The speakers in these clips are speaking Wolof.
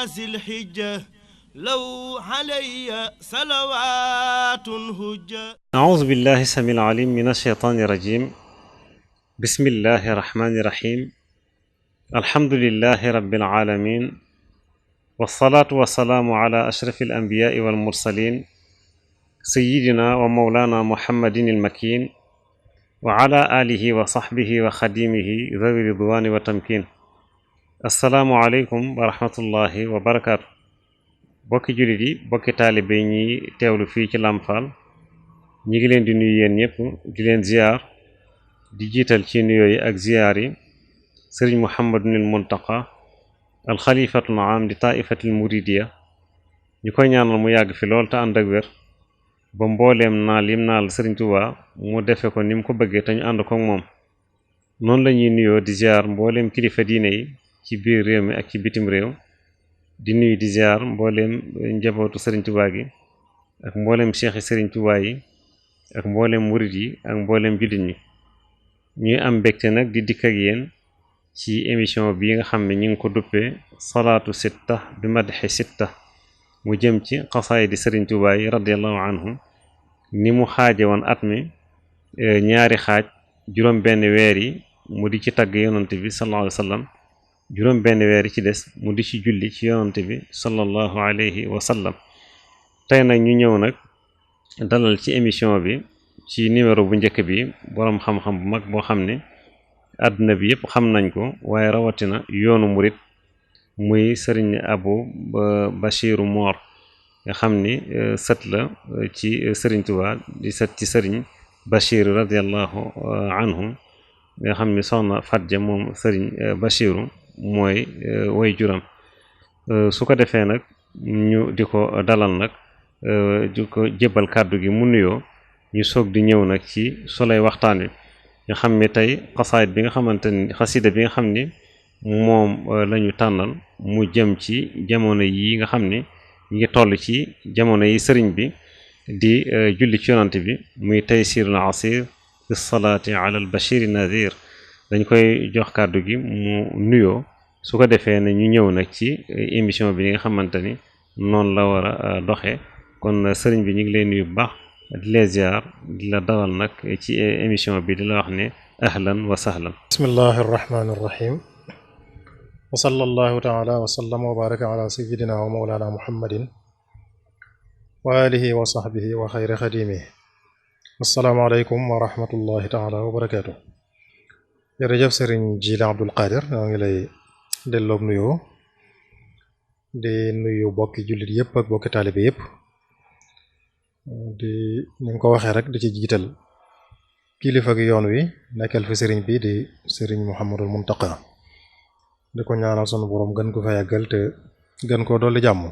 ذي الحجة لو علي صلوات هجة. أعوذ بالله السميع العليم من الشيطان الرجيم. بسم الله الرحمن الرحيم. الحمد لله رب العالمين، والصلاة والسلام على أشرف الأنبياء والمرسلين سيدنا ومولانا محمد المكين وعلى آله وصحبه وخديمه ذوي الرضوان والتمكين. السلام عليكم ورحمة الله وبركاته. bokki jullit yi bokki taalibe ñi teewlu fii ci Lamp Fall ñi ngi leen di nuyu yéen ñëpp di leen ziyaar di jiital ci nuyoo yi ak ziyaar yi sëriñ Muhammadunil Muntaqa alxalifatul aam di taifatil muridiya ñu koy ñaanal mu yàgg fi lool te ànd ak wér ba mbooleem naal yim naal sëriñ Tuubaa mu defe ko ni mu ko bëggee te ñu ànd ko moom. noonu la ñuy nuyoo di ziyaar mbooleem kilifa diine yi ci biir réew mi ak ci bitim réew, di nuyu di ziar mbooleem njabootu sëriñ Tuubaa gi ak mbooleem cheikhi sëriñ Tuubaa yi ak mbooleem murit yi ak mbooleem jullit ñi. ñuy am mbégte nag di dikk ak yéen ci émission bi nga xam ne ñu ngi ko duppee salaatu sitta bi madxi sitta, mu jëm ci xasaay di sëriñ Tuubaa yi radiallahu anhum, ni mu xaaje woon at mi ñaari xaaj, juróom benn weer yi mu di ci tagg yonante bi sallallahu alayhi wa sallam, juróom benn weer yi ci des mu di ci julli ci yonante bi sallallahu alayhi wa sallam. tey nag ñu ñëw nag dalal ci émission bi ci numéro bu njëkk bi boroom xam-xam bu mag boo xam ne àdduna bi yëpp xam nañ ko, waaye rawatina yoonu murit, muy sëriñ Abu Bachiru Mor, nga xam ni sët la ci sëriñ Tuubaa, di sët ci sëriñ Bachiru radiallahu anhum, nga xam ni soxna Fatja moom sëriñ Bachiru mooy way juram. su ko defee nag ñu di ko dalal nag di ko jébbal kàddu gi mu nuyoo, ñu soog di ñëw nag ci soley waxtaan wi nga xam ne tey xasaayit bi nga xamante ni xasida bi nga xam ni moom lañu tànnal mu jëm ci jamono yi nga xam ni ñu ngi toll ci jamono yi sëriñ bi di julli ci yonante bi, muy taysirul asir fi salaati ala al bashiri nadir. dañ koy jox kàddu gi mu nuyoo, su ko defee ne ñu ñëw nag ci émission bi nga xamante ni noonu la war a doxee. kon sëriñ bi ñu ngi leen nuyu bu baax di la ziar, di la dalal nag ci émission bi, di la wax ne ahlan wa sahlan. bismillahi arrahmani irrahim wa sallallahu taala wa sallama wa baraka ala sayidina wa mawlana muhammadin wa alihi wa sahbihi wa xayri xadimihi. assalaamu aleykum wa rahmatullahi taala wa barakatuh. jërëjëf sëriñ Jili Abdul Qadir, ñoo ngi lay delloo nuyoo, di nuyu bokki jullit yëpp ak bokki taalibe yëpp, di ni nga ko waxee rek di ci jiital kilifa gi yoon wi nekkal fi sëriñ bi di sëriñ Muhammadul Muntaqa, di ko ñaanal sunu borom gën ko fa yàggal te gën koo dolli jàmm.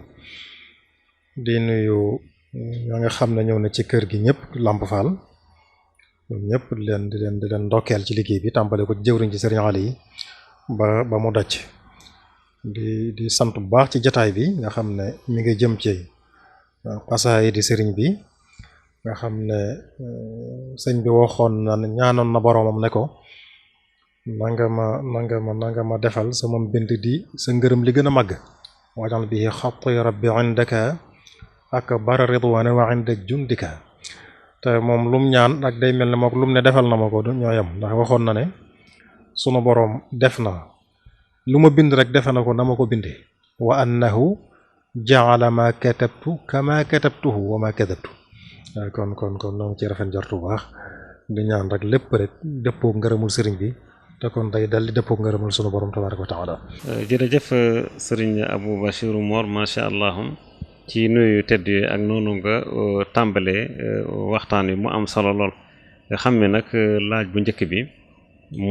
di nuyu ñoo nga xam ne ñëw na ci kër gi ñëpp Lamp Fall, ñoom ñëpp di leen ndokkeel ci liggéey bi, tàmbale ko jëwriñ ci sëriñ Ali yi ba mu daj. di sant bu baax ci jataay bi nga xam ne mi ngi jëm ci xasaay di sëriñ bi, nga xam ne sëñ bi waxoon na ñaanoon na boroomam ne ko nanga ma defal sama mbind di sa ngërëm li gën a màgg, wajal bi xatti rabbi indaka ak bara ridwana wa inda jundika. te moom lum ñaan ak day mel ne mook lum ne defal na ma ko ñoo yem, ndax waxoon na ne sunu boroom def na lu ma bind rek defe na ko na ma ko bindee, wa annahu jaala ma katabtu kama katabtuhu wa ma katabtu. kon noo ngi ci rafet njort bu baax, di ñaan rek lépp rek dëppoo ngërëmul sëriñ bi, te kon day dal di dëppoo ngërëmul sunu borom tabaraka wa taala. jërëjëf sëriñ Abu Bachiru Mor, macha allah, ci nuyu tedd yi ak noonu nga tàmbalee waxtaan wi mu am solo lool. nga xam ne nag laaj bu njëkk bi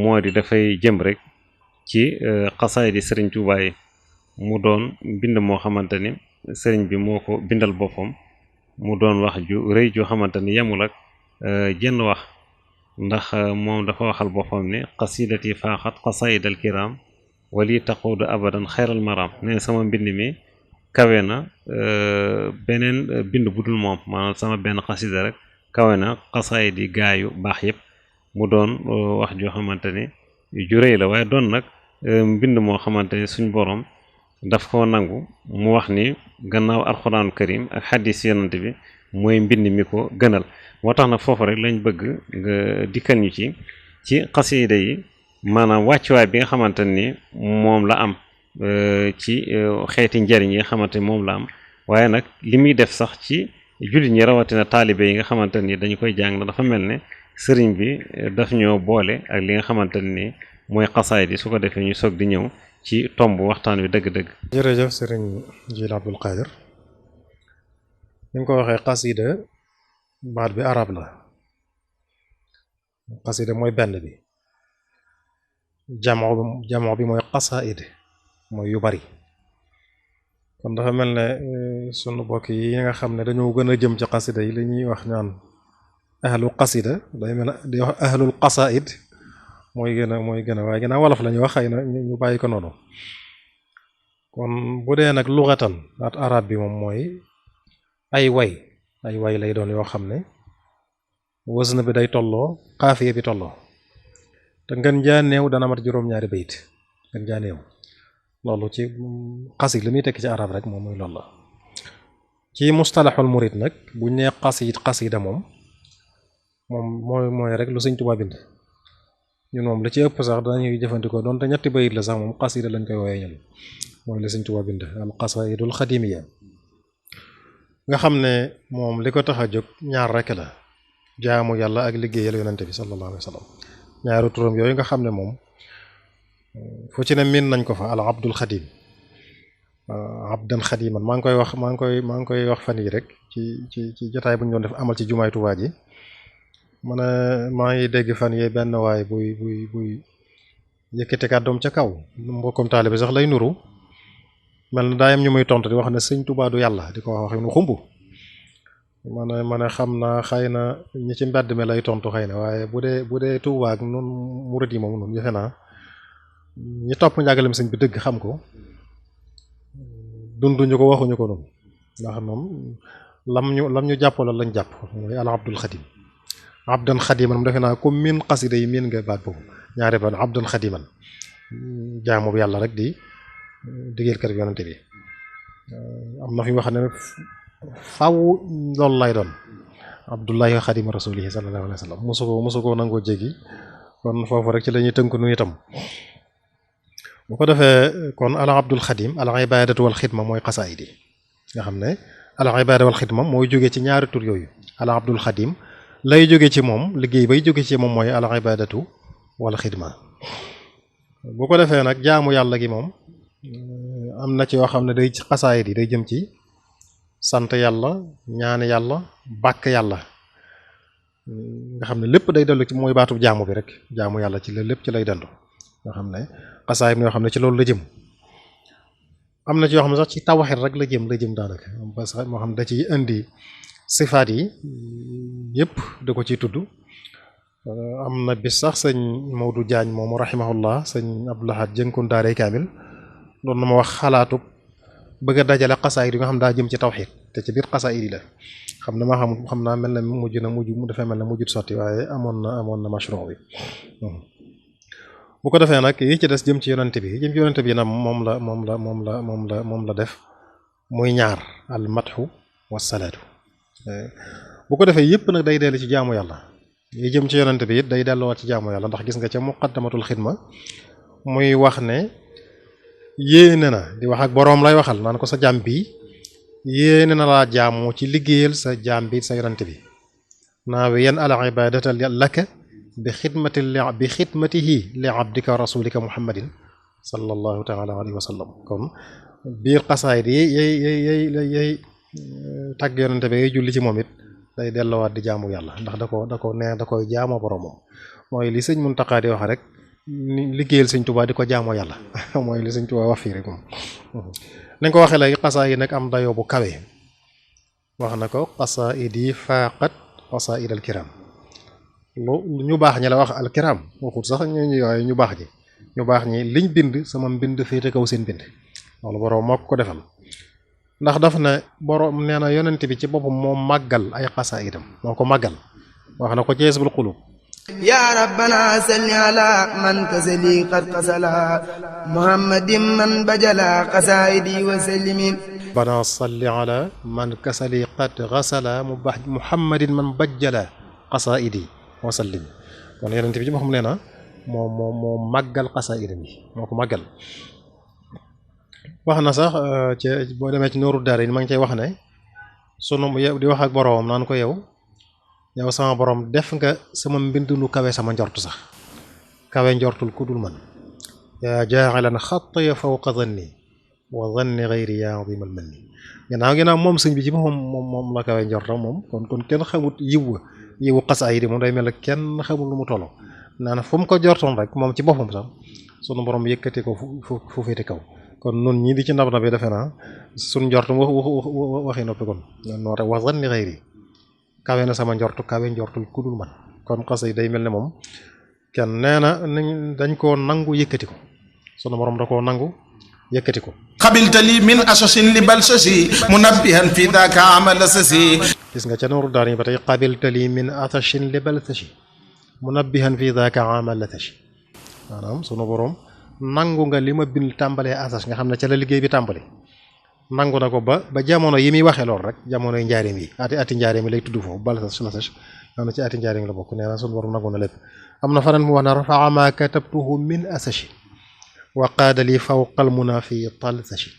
moo di dafay jëm rek ci xasaay di sëriñ Tuubaa yi, mu doon bind moo xamante ni sëriñ bi moo ko bindal boppam, mu doon wax ju rëy joo xamante ni yemul ak jenn wax, ndax moom dafa waxal boppam ne qasidati faaxat qasaidal kiram wali taquudu abadan xayral maram. ne sama mbind mi kawe na beneen bind bu dul moom, maanaam sama benn xasida rek kawe na xasaay di gaayu baax yëpp. mu doon wax joo xamante ni ju rëy la, waaye doon nag mbind moo xamante ni suñ borom daf koo nangu mu wax ni gannaaw alxuraanul karim ak xaddis yonent bi mooy mbind mi ko gënal. moo tax nag foofu rek lañ bëgg nga dikkal ñu ci xasida yi maanaam wàccuwaay bi nga xamante ni moom la am ci xeeti njariñ yi nga xamante ni moom la am, waaye nag li muy def sax ci jullit ñi rawatina taalibe yi nga xamante ni dañu koy jàng dafa mel ne sëriñ bi daf ñoo boole ak li nga xamante ni mooy xasaay di su ko defee ñu soog di ñëw ci tomb waxtaan wi dëgg-dëgg. jërëjëf sëriñ Jil Abdul Qadir, ni nga ko waxee xasida baat bi arab la, xasida mooy benn bi, jamoo bi mooy xasaid mooy yu bari. kon dafa mel ne sunu bokk yi nga xam ne dañoo gën a jëm ci xasida yi li ñuy wax naan ahlu xasida day mel ne di wax ahlul xasaid mooy gën a waaye gën a wolof la ñuy wax, xëy na ñu bàyyi ko noonu. kon bu dee nag luxatan baat arab bi moom mooy ay way lay doon yoo xam ne wazn bi day tolloo, xaafiya bi tolloo, te ngën jaa néew dana mat juróom-ñaari bayit, ngën jaa néew. loolu ci xasid li muy tekk ci arab rek moom mooy loolu la. ci mustalaxul murid nag buñ nee xasida moom mooy rek lu Sëñ Tuubaa bind. ñun moom la ci ëpp sax dañuy jëfandikoo doonte ñetti bayit la sax moom xasida lañ koy wooyee ñun, mooy la Sëñ Tuubaa bind al qasaidul xadimiya, nga xam ne moom li ko tax a jóg ñaar rek la: jaamu yàlla ak liggéeyal yonente bi sallallahu alayhi wa sallam. ñaaru turam yooyu nga xam ne moom fu ci ne miin nañ ko fa, al abdul xadim, abdan xadiman. maa ngi koy wax fan yi rek ci jotaay bu ñu doon def amal ci jumaay Tuubaa ji. maa ngi dégg fan yi benn waay buy yëkkati kàddoom ca kaw, mbokkum taalibe sax lay nuru, mel na daayam ñu muy tontu di wax ne Sëñ Tuubaa du yàlla, di ko wax nu xumb. ma ne xam naa xëy na ñi ci mbedd mi lay tontu xëy na, waaye bu dee Tuubaa ak noonu murid yi moom noonu defe naa ñi topp njàngalem sëñ bi dëgg xam ko, dunduñu ko, waxuñu ko noonu. ndax moom lam ñu jàppaloon lañ jàpp, mooy al abdul xadim, abdan xadiman. defe naa comme miin xasida yi miin nga baat boobu, ñaari baat abdan xadiman, jaamu bi yàlla rek di diggéel kër yonante bi. am na fi wax ne faw loolu lay doon abdullahi xadima rasulihi sallallahu alayhi wa sallam, mosu ko nangoo jéggi. kon foofu rek ci la ñuy tënk nu itam. bu ko defee kon al abdul xadim, al ibadatu wal xidma mooy xasaayid yi nga xam ne al ibada wal xidma mooy jóge ci ñaari tur yooyu. al abdul xadim lay jóge ci moom, liggéey bay jóge ci moom mooy al ibadatu wal xidma. bu ko defee nag jaamu yàlla gi moom am na ci yoo xam ne day ci xasaayid yi day jëm ci sant yàlla, ñaan yàlla, bàkk yàlla, nga xam ne lépp day dellu ci mooy baatu jaamu bi rek. jaamu yàlla ci la lépp ci lay dellu, nga xam ne xasaayid yoo xam ne ci loolu la jëm. am na ci yoo xam ne sax ci tawhid rek la jëm daanaka, parce que moo xam ne da ciy indi sifaat yi yëpp da ko ciy tudd. am na bis sax sëñ Maodo Diagne moomu rahimahullah, sëñ Abdoulahad jënkoon daaray kaamil, doon na ma wax xalaatu bëgg a dajale xasaayid yi nga xam daa jëm ci tawhid, te ci biir xasaayid yi la. xam naa mel na mu dafay mel ne mujjut sotti, waaye amoon na mashru bi. bu ko defee nag yi ci des jëm ci yonante bi, nag moom la def muy ñaar: al madhu wa salaatu. bu ko defee yëpp nag day dellu ci jaamu yàlla. yi jëm ci yonante bi it day delluwaat ci jaamu yàlla, ndax gis nga ca muqaddamatul xidma muy wax ne yéene na di wax ak boroom lay waxal naan ko sa jaam bi yéene na laa jaamoo ci liggéeyal sa jaam bi sa yonante bi. naawe yan al ibadata laka bi xidmatihi li abdika rasulika muhammadin sallallahu taala alayhi wa sallam. kon biir xasaayid yay tàgg yonante bi yay julli ci moom it day delluwaat di jaamu yàlla, ndax da koy jaamoo boromam. mooy li sëñ Muntaxa di wax rek, liggéeyal sëñ Tuubaa di ko jaamoo yàlla mooy li sëñ Tuubaa wax fii rek moom. ni nga ko waxee léegi xasaayid nag am dayoo bu kawe. wax na ko xasaayid yi faaqat xasaayid al kiram. ñu baax ñi la wax al kiram, waxut sax ñu baax ñi liñ bind sama mbind féete kaw seen bind. loolu borom moo ko defal, ndax daf ne borom nee na yonent bi ci boppam moo màggal ay xasaayidam, moo ko màggal. wax na ko ci Jazbul Qulub, يا ربنا صل على من كسلي قد قسلا محمد من بجلا قصائدي وسلم bana salli ala man kasali qad ghasala muhammadin man bajjala qasaidi wa sallim. kon yonent bi ci boppam nee na moo màggal qasaidam yi moo ko màggal. wax na sax ci boo demee ci nooru daara yi ma ngi cay wax ne sunu di wax ak boroomam naan ko yow sama borom def nga sama mbind lu kawe sama njort sax kawe njortul ku dul man yaa jaaxilan xattaya fawqa zanni wa zanni gayri yaa azimal manni. ginnaaw moom sëñ bi ci boppam moom la kawe njortam moom kon kenn xamut yiwu xasaayid moom day mel ne kenn xamul lu mu tolloo. naan fu mu ko jortoon rek moom ci boppam sax sunu borom yëkkati ko fu féete kaw. kon nun ñii di ci nab bi defe naa suñ njortum waxi noppi kon noo tax wa zanni gayri kawe na sama njortu kawe njortul ku dul man. kon xasa yi day mel ne moom kenn nee na dañ koo nangu yëkkati ko sunu borom da koo nangu yëkkati ko. xabilta li min asasin li bal sasi munabbihan fi daaka amal sasi. gis nga ca nooru daal ba tey xabilta li min asasin li bal sasi munabbihan fi daaka amal sasi. maanaam sunu borom nangu nga li ma bind tàmbalee asas nga xam ne ca la liggéey bi tàmbale nangu na ko ba jamono yi muy waxee lool rek jamonoy njaareem yi ati njaareem yi lay tudd foofu bal sas la sas xam ne ci ati njaareem la bokk nee na sunu borom nangu na lépp. am na faneen mu wax na rafaa ma katabtuhu min asashi wa qaada li fawqal muna fi talsashi.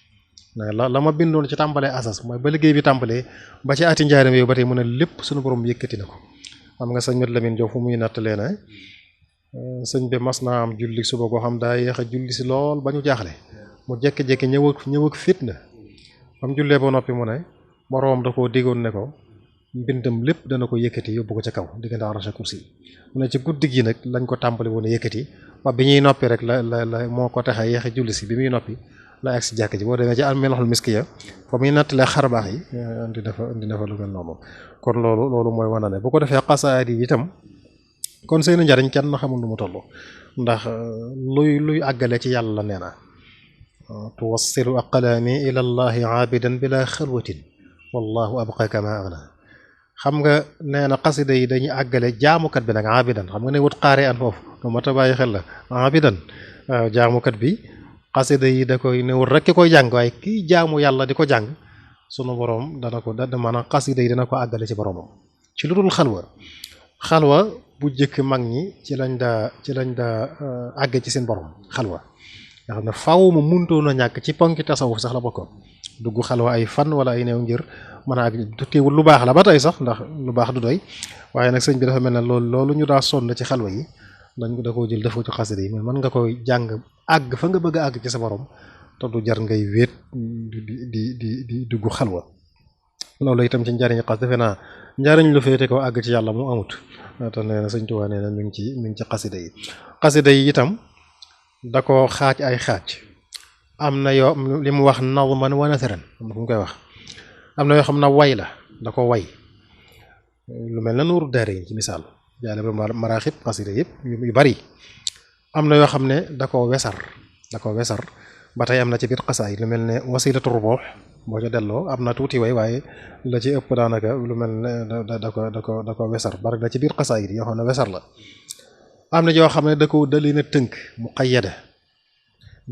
la ma bindoon ci tàmbalee asas mooy ba liggéey bi tàmbalee ba ci ati njaareem yooyu ba tey mu ne lépp sunu borom yëkkati na ko. xam nga sëñ Mat Lamin Jóob fu muy nattalee ne sëñ bi mas naa am julli suba koo xam daa yéex a julli si lool ba ñu jaaxle mu jékki-jékki ñëw ak fitna am jullee ba noppi mu ne boroom da koo diggoon ne ko mbindam lépp dana ko yëkkati yóbbu ko ca kaw diggante arsh ak kursi. mu ne ci guddi gi nag lañ ko tàmbali woon a yëkkati ba bi ñuy noppi rek la moo ko tax a yéex a julli si bi muy noppi la agsi jàkk ji boo demee ci alminaxul miskiya fa muy nattalee xarbaax yi indi na fa lu mel noonu. kon loolu mooy wane ne bu ko defee xasaayid yi itam kon seen njariñ kenn xamul nu mu toll ndax luy àggale ci yàlla nee na tuwassilu aqlaami ila llahi aabidan bila xalwatin wallahu abqa kama agna. xam nga nee na xasida yi dañuy àggale jaamukat bi nag aabidan xam nga ne wut xaare an foofu lu mat a bàyyi xel la aabidan waaw jaamukat bi xasida yi da koy newul rek ki koy jàng waaye kii jaamu yàlla di ko jàng sunu borom dana ko maanaam xasida yi dana ko àggale ci boromam ci lu dul xalwa bu jëkk mag ñi ci lañ daa àgg ci seen borom xalwa nga xam ne faaw mu muntoon a ñàkk ci ponki tasawuf sax la bokkoon dugg xalwa ay fan wala ay néew ngir mën a àgg teewul lu baax la ba tey sax ndax lu baax du doy waaye nag sëñ bi dafa mel ne loolu ñu daa sonn ci xalwa yi dañ da koo jël def ko ci xasida yi mën nga koy jàng àgg fa nga bëgg a àgg ci sa borom te du jar ngay wéet di dugg xalwa. loolu itam ci njariñ xas defe naa njariñ lu féete ko àgg ci yàlla mu amut te nee na sëñ Tuubaa nee na mi ngi ci xasida yi. xasida yi itam da ko xaaj ay xaaj am na yoo li mu wax nazman wa nasran am na fu mu koy wax am na yoo xam ne way la da ko way lu mel na Nuuru Daarayni ci misaal jaale ba maraaxib xasida yëpp yu bari am na yoo xam ne da ko wesar ba tey am na ci biir xasaay lu mel ne wasilatu rubuux boo ca delloo am na tuuti way waaye la ci ëpp daanaka lu mel ne da ko wesar bari na ci biir xasaay yi yoo xam ne wesar la. am na yoo xam ne da leen a tënk mu qayyada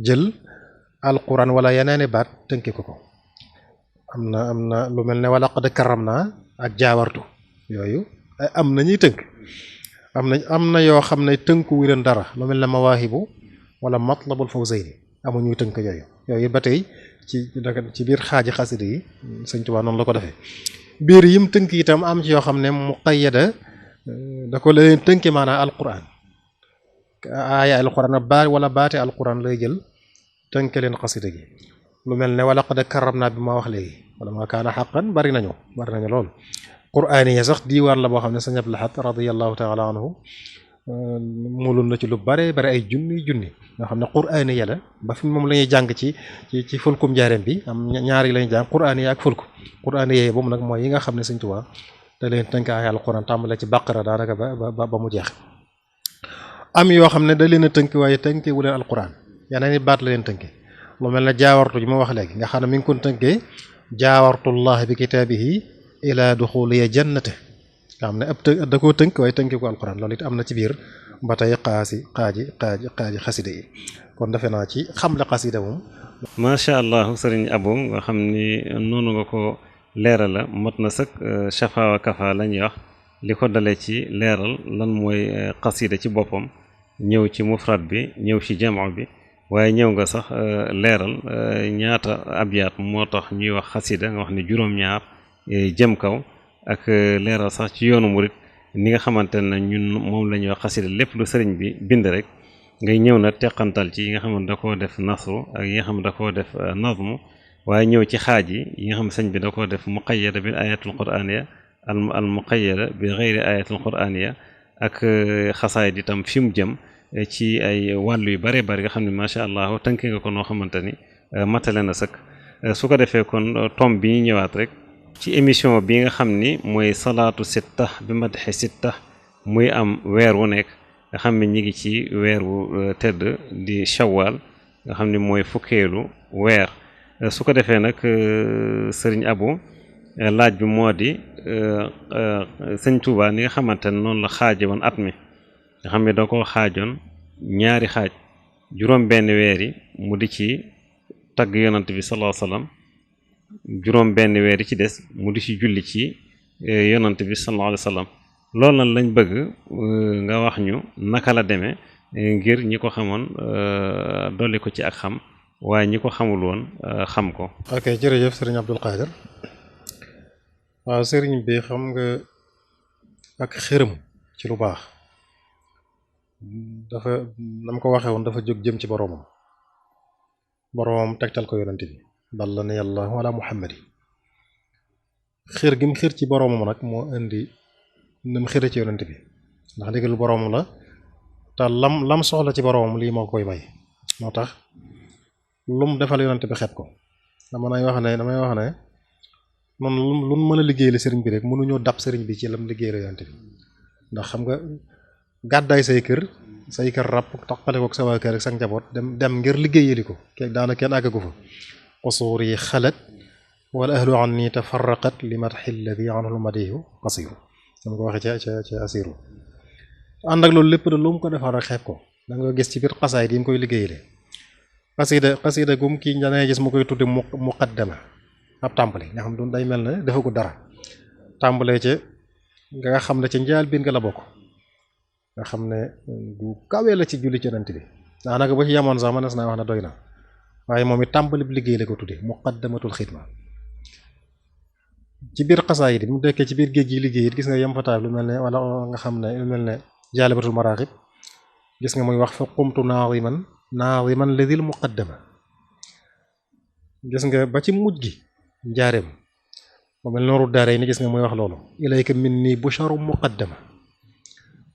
jël alquran wala yeneeni baat tënki ko am na lu mel ne wala qad karramna ak jaawartu yooyu am na ñuy tënk am na yoo xam ne tënku wu leen dara lu mel ne mawaahibu wala matlabul fawzayni amuñuy tënk yooyu ba tey ci biir xaaji xasida yi Sëñ Tuubaa noonu la ko defee. biir yim tënk itam am ci yoo xam ne mu qayyada da ko leen tënki maanaam alquran aaya alquran baat wala baate alquran lay jël tënke leen xasida gi lu mel ne wala qad karramna bi ma wax léegi wala ma kaana xaqan bari nañu lool. quraan yi sax diiwaan la boo xam ne Sëñ Abdul Ahad radiyallahu taala anhu muloon na ci lu bare ay junni nga xam ne quraan yi la ba fi moom la ñuy jàng ci fulkum njaareem bi am ñaari lañuy jàng quraan yi ak fulku quraan yi boobu nag mooy yi nga xam ne Sëñ Tuubaa da leen tënk aaya alquran tàmbale ci baqara daanaka ba mu jeex. am yoo xam ne da leen a tënk waaye tënke wu leen alquran yeneen i baat la leen tënke lu mel ne jaawartu ji ma wax léegi nga xam ne mi ngi ko tënkee jaawartullah bi kitaabihi ila duxuliya jannate nga xam ne da koo tënk waaye tënki ko alquran loolu it am na ci biir ba tey xaaji xasida yi kon defe naa ci xam la xasida moom. macha allah sëriñ Abo nga xam ni noonu nga ko leeral la mot na sëkk shafa wa kafa la ñuy wax li ko dalee ci leeral lan mooy xasida ci boppam ñëw ci mufrad bi ñëw ci jamaa bi waaye ñëw nga sax leeral ñaata abyaat moo tax ñuy wax xasida nga wax ni juróom-ñaar jëm kaw ak leeral sax ci yoonu murit ni nga xamante ne ñun moom la ñuy wax xasida lépp lu sëriñ bi bind rek ngay ñëw na teqantal ci yi nga xam ne da koo def nasru ak yi nga xam ne da koo def nazmu waaye ñëw ci xaaj yi nga xam ne sëñ bi da koo def muqayyada bil ayatul qur'aniya al muqayyada bi ghayri ayatul qur'aniya ak xasaayid itam fi mu jëm ci ay wàllu yu bare bari nga xam ne macha allah tënki nga ko noo xamante ni matale na sëkk su ko defee kon tom bi ñu ñëwaat rek ci émission bi nga xam ni mooy salaatu sitta bi madhi sitta muy am weer wu nekk nga xam ne ñi ngi ci weer wu tëdd di shawwal nga xam ni mooy fukkeelu weer su ko defee nag sëriñ Abo laaj bi moo di sëñ Touba ni nga xamante ne noonu la xaaje woon at mi nga xam ne da koo xaajoon ñaari xaaj juróom benn weer yi mu di ci tagg yonant bi sallallahu alayhi wasallam juróom benn weer yi ci des mu di ci julli ci yonant bi sallallahu alayhi wasallam loolu nag lañ bëgg nga wax ñu naka la demee ngir ñi ko xamoon dolli ko ci ak xam waaye ñi ko xamul woon xam ko. ok jërëjëf sëriñ Abdul Qadir waaw sëriñ bi xam nga ak xërëm ci lu baax dafa nam ko waxee woon dafa jóg jëm ci boroomam tegtal ko yonent bi dallani allahu ala muhammadi xër gi mu xër ci boroomam nag moo indi nam xëre ci yonent bi ndax ndigal boroomam la te lam soxla ci boroomam lii moo koy may moo tax lum defal yonent bi xeeb ko damay wax ne noonu lu mën a liggéeyal sëriñ bi rek mënuñoo dab sëriñ bi ci lam liggéeyal yonent bi ndax xam nga gàddaay say kër ràpp taxale ko ak sa waa kër ak sa njaboot dem ngir liggéeyali ko daana kenn àggagu fa qusuur yi xalat wala ahlu anni tafarraqat li madhi alladi anhu madihu qasiru dama ko waxee ca asiru ànd ak loolu lépp de lu mu ko defal rek xeeb ko da nga gis ci biir xasaay yi mu koy liggéeyale xasida gum kii dangay gis mu koy tudde muqaddama ab tàmbali nga xam ne day mel ne dafa ko dara tàmbalee ca nga xam ne ca njaal biir nga la bokk nga xam ne du kawee la ci julli ci yonent bi daanaka ba ci yamoon sax mënees naa wax ne doy na waaye moom it tàmbali bi liggéey la ko tudde muqaddamatul xidma ci biir xasaayid yi mu dekkee ci biir géej gi liggéey it gis nga yem fataay lu mel ne wala nga xam ne lu mel ne jaalibatul maraaxib gis nga muy wax fa qumtu naadiman ladil muqaddama gis nga ba ci mujj gi njaareem mu mel nooru daare ni gis nga muy wax loolu ilayka minni busharu muqaddama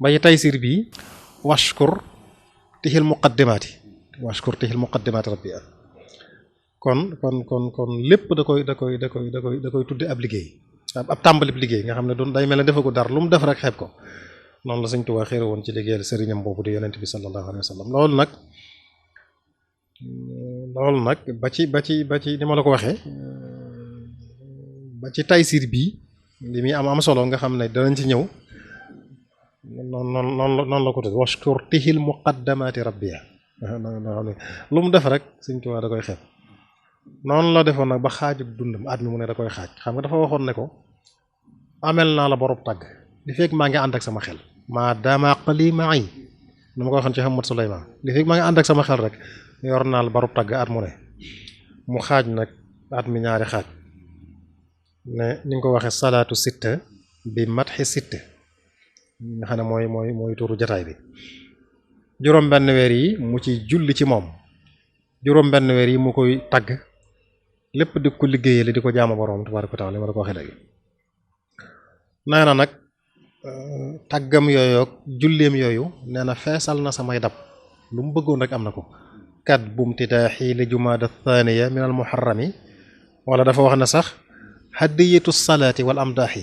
ba ci taysir bi washkur tixil muqaddimaati rabbi kon lépp da koy tudde ab liggéey ab tàmbali liggéey nga xam ne doon day mel ne defa ko dara lu mu def rek xeeb ko noonu la Sëñ Tuubaa xéere woon ci liggéeyal sëriñam boobu di yonent bi sallallahu alayhi wa sallam loolu nag ba ci ni ma la ko waxee ba ci taysir bii li muy am solo nga xam ne danañ ci ñëw noonu la ko tudd washkur tihil muqaddamaati rabbiya lu mu def rek Sëñ Tuubaa da koy xeeb noonu la defoon nag ba xaaju dundam at mi mu ne da koy xaaj xam nga dafa waxoon ne ko amel naa la borom tàgg li fekk maa ngi ànd ak sama xel maa daama aqli ma'i nu ma ko waxoon ci Ahmad Sulaymaan li fekk maa ngi ànd ak sama xel rek yor naa la borom tàgg at mu ne mu xaaj nag at mi ñaari xaaj ne ni nga ko waxee salaatu sitta bi madhi sitta nga xam ne mooy tuuru jataay bi juróom benn weer yi mu ci julli ci moom juróom benn weer yi mu koy tagg lépp di ko liggéeyale di ko jaama borom tabaaraka wa taala li ma la ko waxee léegi nee na nag taggam yooyu ak julleem yooyu nee na feesal na samay dab lu mu bëggoon rek am na ko kat bumtitaaxi li jumaada thaniya min al muharrami wala dafa wax ne sax hadiyatu salaati wal amdaaxi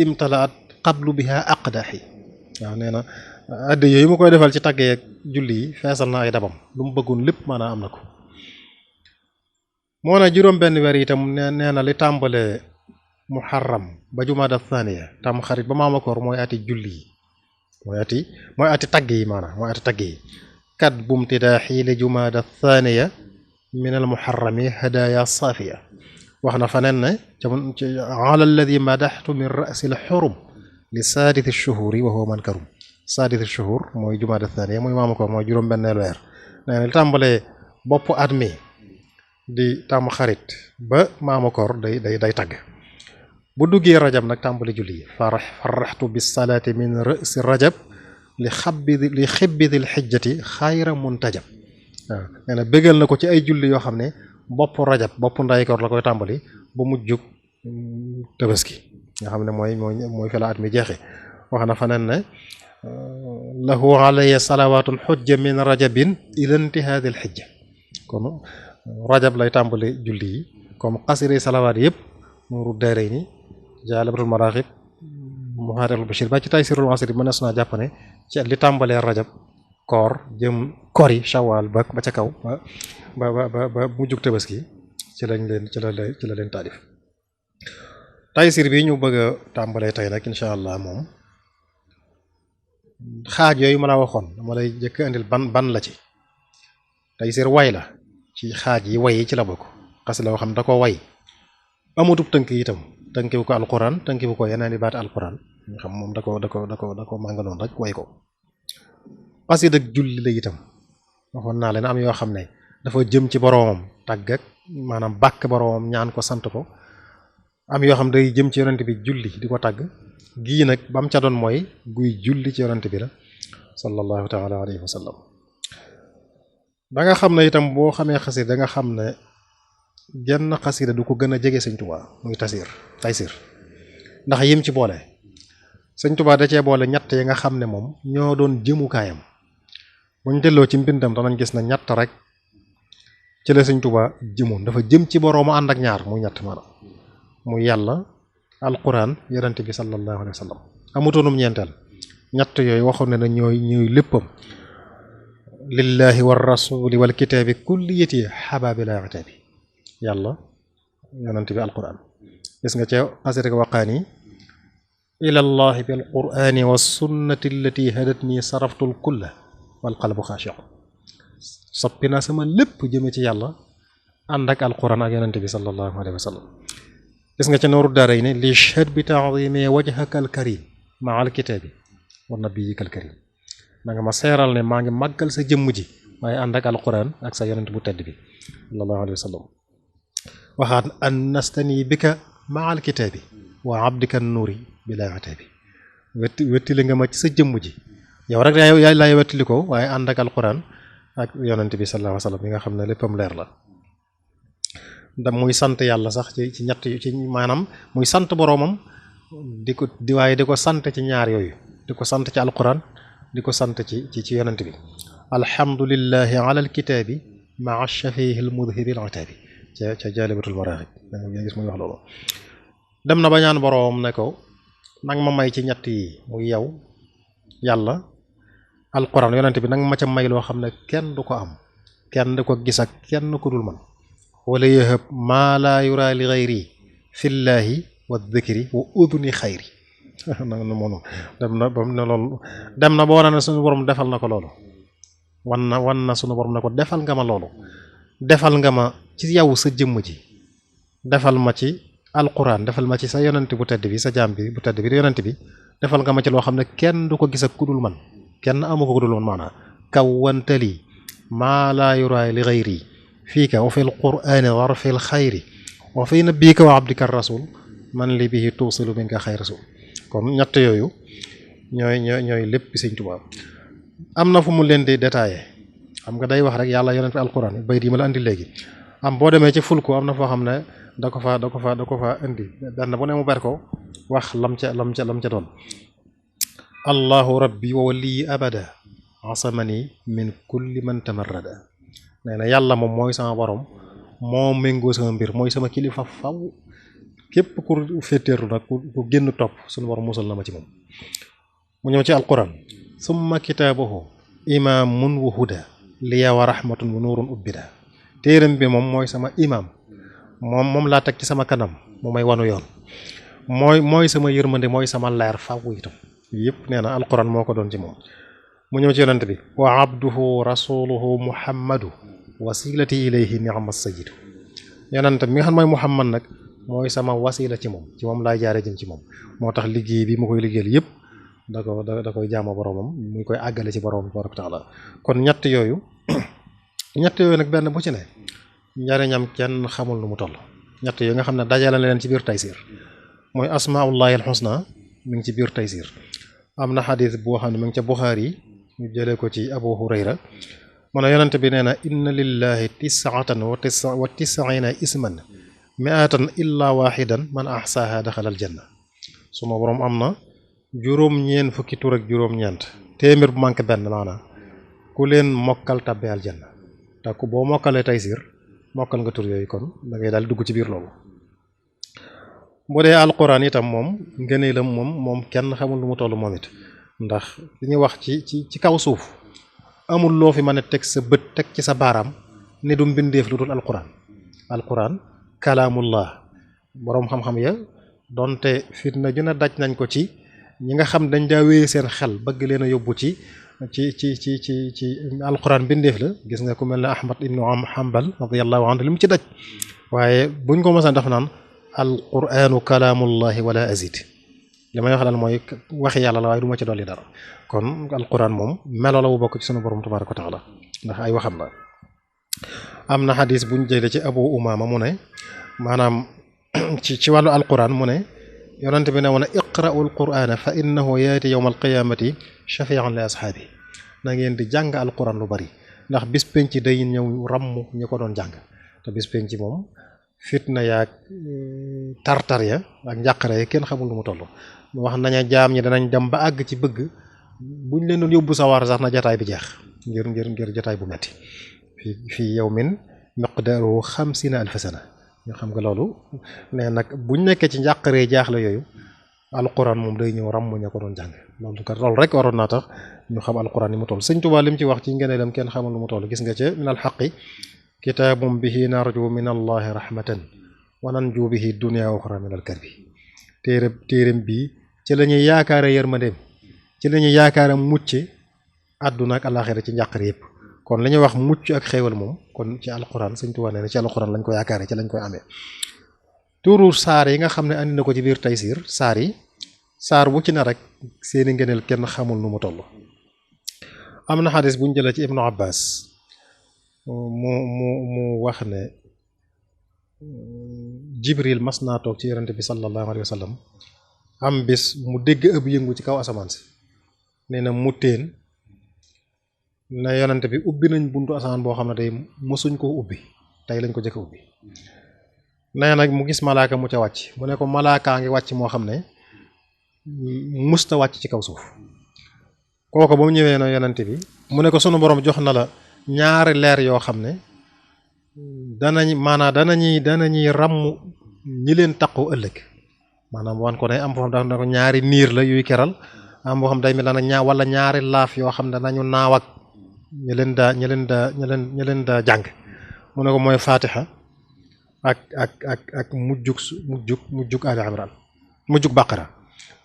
imtalaat qablu biha aqdaaxi waaw nee na addi yooyu mu koy defal ci tàggee ak julli yi feesal na ay dabam lu mu bëggoon lépp maanaam am na ko moo ne juróom benn weer itam nee na li tàmbalee muharram ba jumaada thaniya tam xarit ba maamakoor mooy ati julli yi mooy ati tagg yi maanaam mooy ati tagg yi kat bumtidaaxi li jumaada thaniya min al muharrami hadaya saafiya wax na faneen ne ala alladi madaxtu min rasi l xurum li saadisi shuhuri wa huwa mankarum saadisi shuhur mooy jumaada thaniya mooy maamakoor mooy juróom-benneel weer nee na li tàmbalee bopp at mi di tam xarit ba maamakoor day tagg bu duggee rajab nag tàmbali julli yi faraxtu bis salaati min rasi rajab li xibbidil xijjati xayra muntajab waaw nee na bégal na ko ci ay julli yoo xam ne bopp rajab bopp ndaykoor la koy tàmbali bu mujjug tabaski nga xam ne mooy fi la at mi jeexe wax na fa nen ne lahu alayya salawatun xujja min rajabin ila intihaadil xijja kon rajab lay tàmbali julli yi comme xasiri salawaat yëpp nuuru daarayni jaalibatul maraaxib muhaaribul bashir ba ci taysirul asri mënees naa jàpp ne ci li tàmbalee rajab koor jëm kori shawal ba ca kaw ba mujjug tabaski ci la leen taalif taysir bi ñu bëgg a tàmbalee tey nag incha allah moom xaaj yooyu ma la waxoon dama lay jëkk indil ban la ci taysir way la ci xaaj yi way yi ci la bokk xas la xam da ko way amutub tënk itam tënkiwu ko alquran tënkiwu ko yeneen i baati alquran nga xam moom da ko mànga noonu rek way ko xasida ak julli la itam waxoon naa leen am yoo xam ne dafa jëm ci boroomam tàgg ak maanaam bàkk boroomam ñaan ko sant ko am yoo xam day jëm ci yonent bi julli di ko tàgg gii nag ba mu ca doon mooy guy julli ci yonent bi la sallallahu taala alayhi wa sallam da nga xam ne itam boo xamee xasida da nga xam ne genn xasida du ko gën a jege sëñ Tuubaa muy taysir ndax yim ci boole sëñ Tuubaa da cee boole ñett yi nga xam ne moom ñoo doon jëmukaayam buñ delloo ci mbindam danañ gis na ñett rek ci la sëñ Tuubaa jëmoon dafa jëm ci boroomu ànd ak ñaar muy ñett maanaam muy yàlla alquran yonent bi sallallahu alayhi wa sallam amutoonum ñeenteel ñett yooyu waxoon ne na ñooy léppam lillahi war rasuli wal kitaabi kulliyati xabaabilaa ataabi yàlla yonent bi alquran gis nga ca xasida ko waqaani ilallahi bil qurani wa sunnati allati hadatni saraftul kulla wal qalbu xaashi'un soppi naa sama lépp jëme ci yàlla ànd ak alquran ak yonent bi sallallahu alayhi wa sallam gis nga ca nooru daara yi ne li shhad bi ta'zimi wajhaka al karim maa al kitaabi wa nabiyika al karim na nga ma seeral ne maa ngi màggal sa jëmm ji waaye ànd ak alquran ak sa yonent bu tedd bi sallallahu alayhi wa sallam waxaat an nastani bika maa al kitaabi wa abdika nuuri bila ataabi wettili nga ma ci sa jëmm ji yow rek yaay laay wettili ko waaye ànd ak alquran ak yonent bi sallallahu alayhi wa sallam yi nga xam ne léppam leer la da muy sant yàlla sax ci ñett ci maanaam muy sant boroomam waaye di ko sant ci ñaar yooyu di ko sant ci alquran di ko sant ci yonent bi alhamdulillahi ala alkitaabi maa shafihi almudhibi alataabi ca jaalibatul maraaxib yaa gis muy wax loolu dem na ba ñaan boroomam ne ko nang ma may ci ñett yi muy yow yàlla alquran yonent bi nang ma ca may loo xam ne kenn du ko am kenn du ko gis ak kenn ku dul man wala yahab maa laa yura li xayri fillaahi wa dhikri wa udni xayri dem na boo na ne suñu borom defal na ko loolu wan na suñu borom ne ko defal nga ma loolu defal nga ma ci yow sa jëmm ji defal ma ci alquran defal ma ci sa yonent bu tedd bi sa jaam bi bu tedd bi yonent bi defal nga ma ci loo xam ne kenn du ko gis ak ku dul man kenn amu ko ku dul man maanaam kawwantali maa laa yura li xayri fiika wa fil qur'ani wa fil xayri wa fi nabiyika wa abdika rasul man li bihi tuusilu minka xayr rasul kon ñett yooyu ñooy lépp Sëñ Tuubaa am na fu mu leen di détaillé xam nga day wax rek yàlla yonent bi alquran bay di ma la andi léegi am boo demee ci fulku am na foo xam ne da ko fa indi benn bu ne mu ber ko wax lam ca doon allahu rabbi wa waliyi abada asamani min kulli man tamarrada nee na yàlla moom mooy sama borom moo méngoo sama mbir mooy sama kilifa faw képp ku féeteerlu nag ku génn topp suñu borom musal na ma ci moom mu ñëw ci alquran summa kitaabuhu imaamun wa huda liya wa rahmatun wa nuurun ubbida téeram bi moom mooy sama imaam moom laa teg ci sama kanam mu may wanu yoon mooy sama yërmande mooy sama leer fàww itam yëpp nee na alquran moo ko doon ci moom. mu ñëw ci yonent bi wa abduhu rasuluhu muhammadu wasilati ilayhi ni'ma sayyidu yonent mi nga xam mooy muhammad nag mooy sama wasila ci moom laay jaare jëm ci moom moo tax liggéey bi mu koy liggéeyal yëpp da koy jaama boromam muy koy àggale ci boromam tabaraka taala kon ñett yooyu nag benn bu ci ne njariñam kenn xamul nu mu toll ñett yooyu nga xam ne dajale na leen ci biir taysir mooy asmaullahi alxusna mi ngi ci biir taysir am na xadis boo xam ne mi ngi ca Buxaari yi ñu jëlee ko ci Abu Hurayra mu ne yonente bi nee na inna lillahi tisatan wa tisina isman mi'atan illa waxidan man ahsaha daxala aljanna suma borom am na juróom-ñeent fukki tur ak juróom-ñeent téeméer bu manqué benn maanaam ku leen mokkal tabbe aljanna te ku boo mokkalee taysir mokkal nga tur yooyu kon da ngay daal dugg ci biir loolu. bu dee alquran itam moom ngëneelam moom kenn xamul lu mu toll moom it ndax li ñuy wax ci kaw suuf amul loo fi mën a teg sa bët teg ci sa baaraam ni du mbindeef lu dul alquran kalaamullah boroom xam-xam ya donte fitna ju ne daj nañ ko ci ñi nga xam dañ daa wéye seen xel bëgg leen a yóbbu ci alquran mbindeef la gis nga ku mel ne Ahmad ibnu Hanbal radiyallahu anhu li mu ci daj waaye buñ ko mësa def naan alquranu kalaamullahi wala azid li may wax daal mooy waxi yàlla la waaye du ma ci dolli dara kon alquran moom melo la wu bokk ci sunu borom tabaraka wa taala ndax ay waxam la. am na xadis buñ jëlee ci Abu Umaama mu ne maanaam ci wàllu alquran mu ne yonent bi ne woon iqra'u alqurana fa innahu yaati yawma alqiyamati shafi'an li ashaabi na ngeen di jàng alquran lu bari ndax bis penc day ñëw ràmm ñu ko doon jàng te bis penc moom fitna yaag tartar ya ak njàqare ya kenn xamul lu mu toll wax naña jaam ñi danañ dem ba àgg ci bëgg buñ leen doon yóbbu sawar sax na jataay bi jeex ngir jataay bu metti fii yawmin miqdaaruhu 50,000 sana ñu xam nga loolu ne nag buñ nekkee ci njàqaree jaaxle yooyu alquran moom day ñëw ràmm ña ko doon jàng loolu rek waroon naa tax ñu xam alquran ni mu toll Sëñ Tuubaa lim ci wax ci ngëneelam kenn xamul lu mu toll gis nga ca min al xaqi kitaabun bihi narju min allahi rahmatan wa nanju bihi dunya wa uxra min al karbi téereem bii ci la ñuy yaakaare yërmandeem ci la ñuy yaakaare mucc àdduna ak alaxira ci njàqare yëpp kon li ñuy wax mucc ak xéewal moom kon ci alquran Sëñ Tuubaa nee na ci alquran lañ ko yaakaare ci lañ koy amee turu saar yi nga xam ne andi na ko ci biir taysir saar bu ci ne rek seeni ngëneel kenn xamul nu mu toll am na xadis buñ jëlee ci Ibnu Abbas mu wax ne Jibril mas naa toog ci yonente bi sallallahu alayhi wa sallam am bis mu dégg ëpp yëngu ci kaw asamaan si nee na mu teen ne yonente bi ubbi nañ buntu asamaan boo xam ne tey mosuñ koo ubbi tey lañ ko jëkk ubbi nee nag mu gis malaaka mu ca wàcc mu ne ko malaakaa ngi wàcc moo xam ne musta wàcc ci kaw suuf kooko ba mu ñëwee na yonente bi mu ne ko sunu borom jox na la ñaari leer yoo xam ne danañuy ràmm ñi leen taqoo ëllëg maanaam wan ko ne am foo xam ne ko ñaari niir la yuy keral am boo xam day mel na wala ñaari laaf yoo xam ne danañu naaw ak ñi leen daa jàng mu ne ko mooy Fatiha ak mujjug Ali Imran mujjug Baqara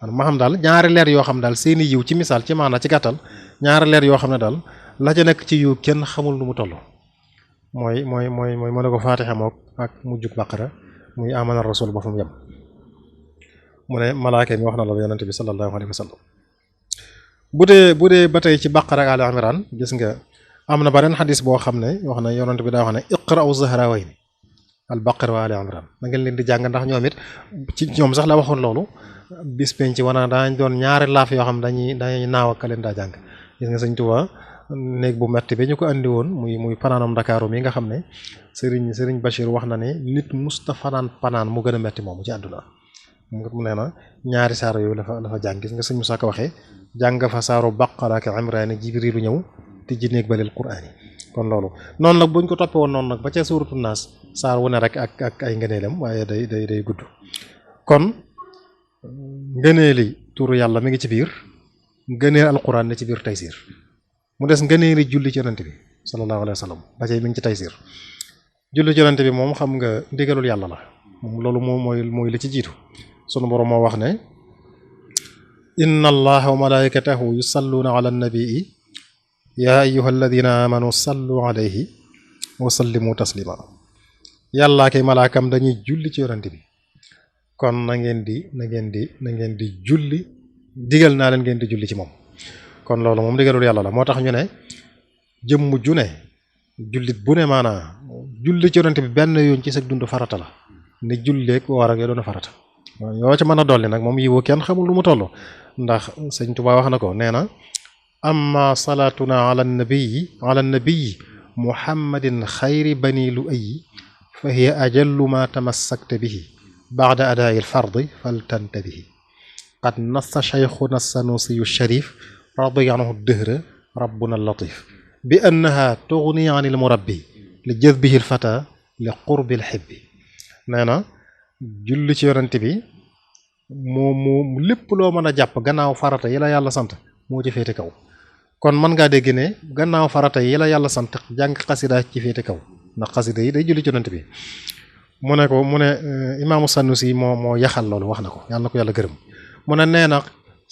man ma xam daal ñaari leer yoo xam daal seeni yiw ci misaal ci maanaam ci gàttal ñaari leer yoo xam ne daal la ca nekk ci yiw kenn xamul nu mu toll mooy mu ne ko Fatiha mook ak mujjug Baqara muy amana rasul ba fu mu yem mu ne malaaka mi wax na loolu yonente bi sallallahu alayhi wa sallam bu dee ba tey ci Baqara ak Ali Imran gis nga am na beneen xadis boo xam ne wax na yonente bi daa wax ne iqra'u zahrawayni al Baqara wa Ali Imran da ngeen leen di jàng ndax ñoom it ci ñoom sax la waxoon loolu bis penc wana daañ doon ñaari laaf yoo xam dañuy naaw ak ka leen daa jàng gis nga Sëñ Tuubaa néeg bu metti bi ñu ko andi woon muy fanaanam Ndakaaru mi nga xam ne Sëriñ Bachir wax na ne nit musta fanaan mu gën a metti moomu ci àdduna mu nee na ñaari saar yooyu la fa jàng gis nga Sëñ Musaa Ka waxee jàng fa saaru Baqara ak Imraan Jibriilu ñëw tijji néeg ba lil Qur'aan yi kon loolu noonu nag buñ ko toppee woon noonu nag ba ca suuratu Naas saar wu ne rek ak ay ngëneelam waaye day gudd kon ngëneeli turu yàlla mi ngi ci biir ngëneel alquran ne ci biir taysir mu des ngëneeli julli ci yonent bi sallallahu alayhi wa sallam ba tey mi ngi ci taysir julli ci yonent bi moom xam nga ndigalul yàlla la moom loolu mooy li ci jiitu sunu borom moo wax ne inna allaha wa malaikatahu yusalluna ala nabii ya ayyuha alladina amanu sallu alayhi wa sallimu taslima yàllaa kay malaakam dañuy julli ci yonent bi kon na ngeen di julli digal naa leen ngeen di julli ci moom kon loolu moom digalul yàlla la moo tax ñu ne jëmm ju ne jullit bu ne maanaa julli ci yonent bi benn yoon ci sa dund farata la ni julleek war ak yo doon farata yoo ci mën a dolli nag moom yiwu kenn xamul lu mu toll ndax sëñ Tuubaa wax na ko nee na amma salaatuna ala nabii muhammadin xayri bani lu ayi fa hiya ajallu ma tamassakta bihi baada adaa'i alfardi faltantabihi qad nassa shaykhuna sanusiyu sharif radiya anhu dëhra rabbuna latif bi annaha tugni an il murabbi li jazbihi alfata li qurbi alhibbi nee na julli ci yonent bi mu lépp loo mën a jàpp gannaaw farata yi la yàlla sant moo ci féete kaw kon mën ngaa dégg ne gannaaw farata yi la yàlla sant jàng xasida ci féete kaw ndax xasida yi day julli ci yonent bi mu ne imaamu Sanusi moo yaxal loolu wax na ko yàlla na ko yàlla gërëm mu ne nee na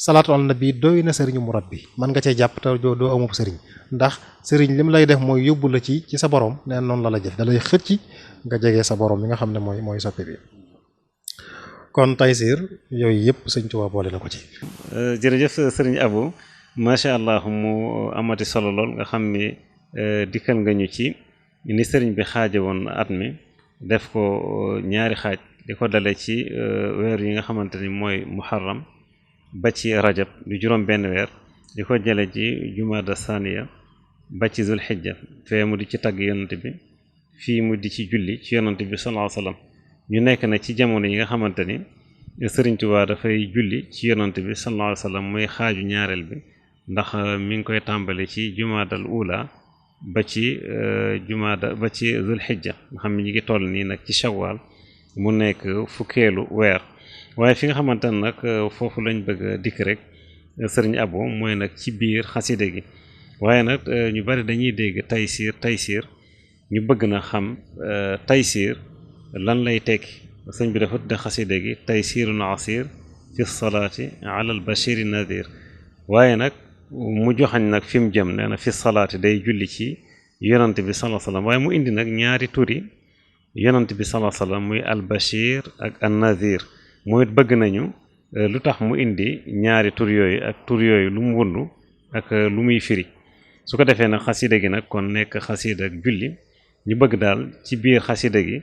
salaatu ala nabi doy na sëriñu murabbi mën nga cee jàpp te doo amub sëriñ ndax sëriñ lim lay def mooy yóbbu la ci sa borom nee noonu la jëf da lay xëcc nga jege sa borom bi nga xam ne mooy soppe bi kon Taysiir yooyu yëpp sëñ Tuubaa boole na ko ci. jërëjëf sëriñ Abo macha allah mu amati solo lool nga xam ni dikkal nga ñu ci ni sëriñ bi xaaje woon at mi def ko ñaari xaaj di ko dale ci weer yi nga xamante ni mooy muharram ba ci rajab du juróom benn weer di ko jële ci jumaada saniya ba ci zul xijja fee mu di ci tagg yonent bi fii mu di ci julli ci yonent bi sallallahu alayhi wasallam ñu nekk na ci jamono yi nga xamante ni sëriñ Tuubaa dafay julli ci yonent bi sallallahu alayhi wasallam muy xaaju ñaareel bi ndax mi ngi koy tàmbali ci jumaadal ula ba ci zul xijja nga xam ne ñu ngi toll nii nag ci shawwal mu nekk fukkeelu weer waaye fi nga xamante ne nag foofu lañ bëgg a dikk rek sëriñ Abo mooy nag ci biir xaside gi waaye nag ñu bari dañuy dégg taysiir ñu bëgg na xam taysiir lan lay tekki sëñ bi dafa tudde xaside gi taysirun asir fi salaati ala al bashiri nadir waaye nag mu joxañ nag fi mu jëm nee na fi salaati day julli ci yonant bi sallallahu alayhi wasallam waaye mu indi nag ñaari turi yonant bi sallallahu alayhi wasallam muy al bashir ak an nadir mooy bëgg nañu lu tax mu indi ñaari tur yooyu ak tur yooyu lu mu wundu ak lu muy firi su ko defee nag xasida gi nag kon nekk xasida ak julli ñu bëgg daal ci biir xasida gi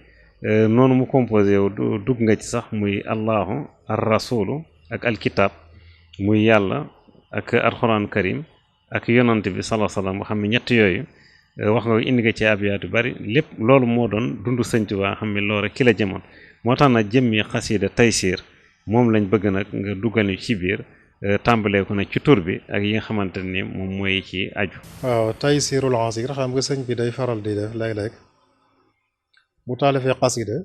noonu mu composé wu dugg nga ci sax muy allahu ar rasulu ak alkitab muy yàlla ak alquran karim ak yonant bi sallallahu alayhi wasallam nga xam ne ñett yooyu wax nga indi nga ci abyaat yu bari lépp loolu moo doon dundu Sëñ Tuubaa xam ne loolu rek ki la jëmoon moo tax nag jëmmi xasida Taysiir moom lañ bëgg nag nga duggal ñu ci biir tàmbalee ko nag ci tur bi ak yi nga xamante ni moom mooy ci aju. waaw Taysiirul Asiir xam nga sëñ bi day faral di def léeg-léeg bu taalifee xasida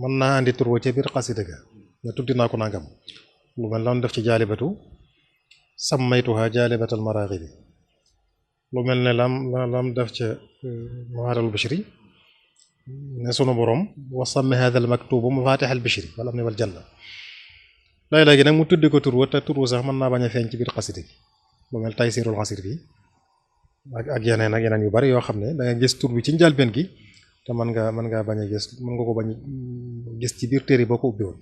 mën naa andi tur wa ca biir xasida ga ne tuddi naa ko nangam lu mel noonu def ci jaalibatu sammaytuha jaalibatal maraaxibi lu mel ne lam def ca muhaaral bishri ne sunu borom wa sammi haadal maktubu mafatihal bishri wala am ne wal janna léeg-léegi nag mu tuddi ko tur wa te tur wa sax mën naa bañ a feeñ ci biir xasida gi lu mel Taysiirul Asiir bi ak yeneen yu bari yoo xam ne da nga gis tur bi ci njëlbeen gi te mën nga bañ a gis mën nga ko bañ gis ci biir téere boo ko ubbi woon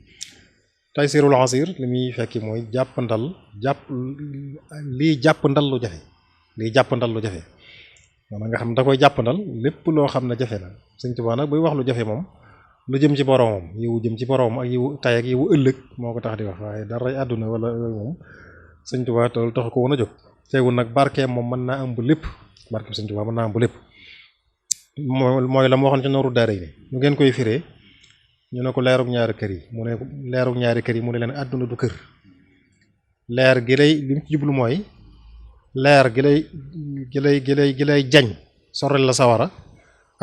Taysiirul Asiir li muy fekki mooy jàppandal lu jafe maanaam nga xam da koy jàppandal lépp loo xam ne jafe na Sëñ Tuubaa nag buy wax lu jafe moom lu jëm ci boroomam yiwu jëm ci boroomam ak yiwu tay ak yiwu ëllëg moo ko tax di wax waaye dara àdduna wala yooyu moom Sëñ Tuubaa loolu tax ko woon a jóg teewul nag barkeem moom mën naa ëmb lépp barkeem Sëñ Tuubaa mën naa ëmb lépp mooy la ma waxoon ci nooru daara yi ne ñu ngeen koy firee ñu ne ko leerug ñaari kër yi mu ne leen àdduna du kër leer gi lay li mu ci jublu mooy leer gi lay jañ sorel la sawara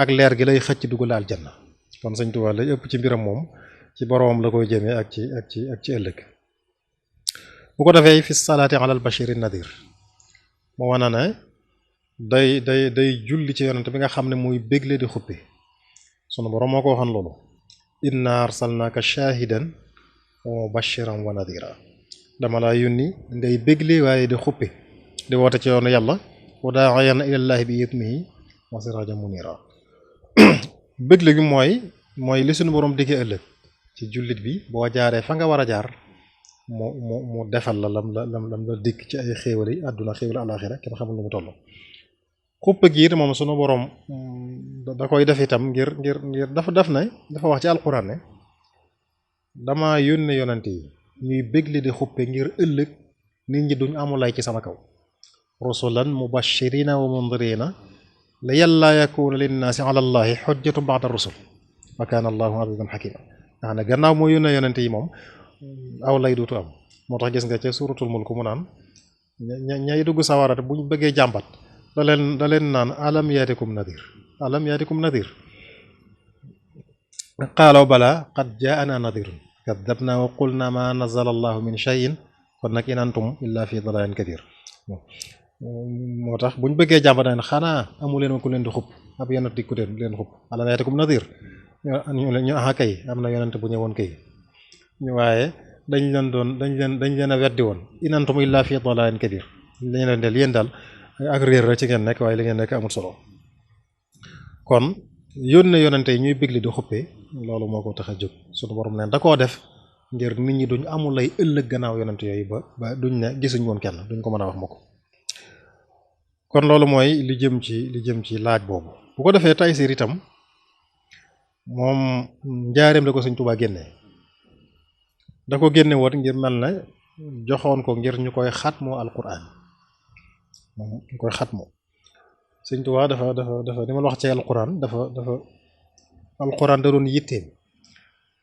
ak leer gi lay xëcc dugal aljanna kon Sëñ Tuubaa lay ëpp ci mbiram moom ci boroomam la koy jëmee ak ci ëllëg bu ko defee fi salaati alal bashiri nadir moo wana ne day julli ci yonent bi nga xam ne muy bégle di xuppe sunu borom moo ko waxoon loolu inna arsalnaaka shaahidan wa mubashiran wa nadira dama laa yónni ngay bégle waaye di xuppe di woote ci yoonu yàlla wa daa'iyan ilallaahi bi idnihi wa siraajan munira bégle gi mooy li sunu borom diggee ëllëg ci jullit bi boo jaaree fa nga war a jaar mu defal la lam la dikk ci ay xéewal yi àdduna xéewal alaaxira kenn xamul lu mu toll xuppe gi it moom sunu borom da koy def itam ngir dafa wax ci alquran ne dama yónne yonante yi ñuy bégle di xuppe ngir ëllëg nit ñi duñ amulay ci sama kaw rusulan mubashirina wa mundirina la yàllaa yakuna linnaasi ala allahi xujjatu ba'da rusul wa kaana allahu azizan xakima nga xam ne gannaaw moo yónne yonante yi moom aw lay duutu am moo tax gis nga ca suratul mulk mu naan ñay dugg sawarate buñ bëggee jàmbat da leen naan alam yaatikum nadir qaalaw bala qad jaana nadirun kadabna wa qulna ma nazala allahu min shay'in kon nag in antum illa fi dalalin kabir moo tax buñ bëggee jàmbat naan xanaa amu leen ku leen di xub ab yonent dikku leen xub alam yaatikum nadir ñu aha kay am na yonent bu ñëwoon kay waaye dañ leen a weddi woon in antum illa fi dalalin kabir dañ leen del yéen daal ak réer la ci ngeen nekk waaye li ngeen nekk amul solo kon yónne yonente yi ñuy bégli di xuppe loolu moo ko tax a jóg sunu borom neen da koo def ngir nit ñi duñ amul lay ëllëg gannaaw yonente yooyu ba duñ ne gisuñ woon kenn duñ ko mën a wax ma ko kon loolu mooy li jëm ci laaj boobu bu ko defee Taysiir itam moom njaareem la ko Sëñ Tuubaa génnee da ko génne woon ngir mel na joxoon ko ngir ñu koy xatmoo alquran moom ñu koy xatmoo Sëñ Tuubaa dafa ni ma la wax ci alquran dafa alquran da doon yitteem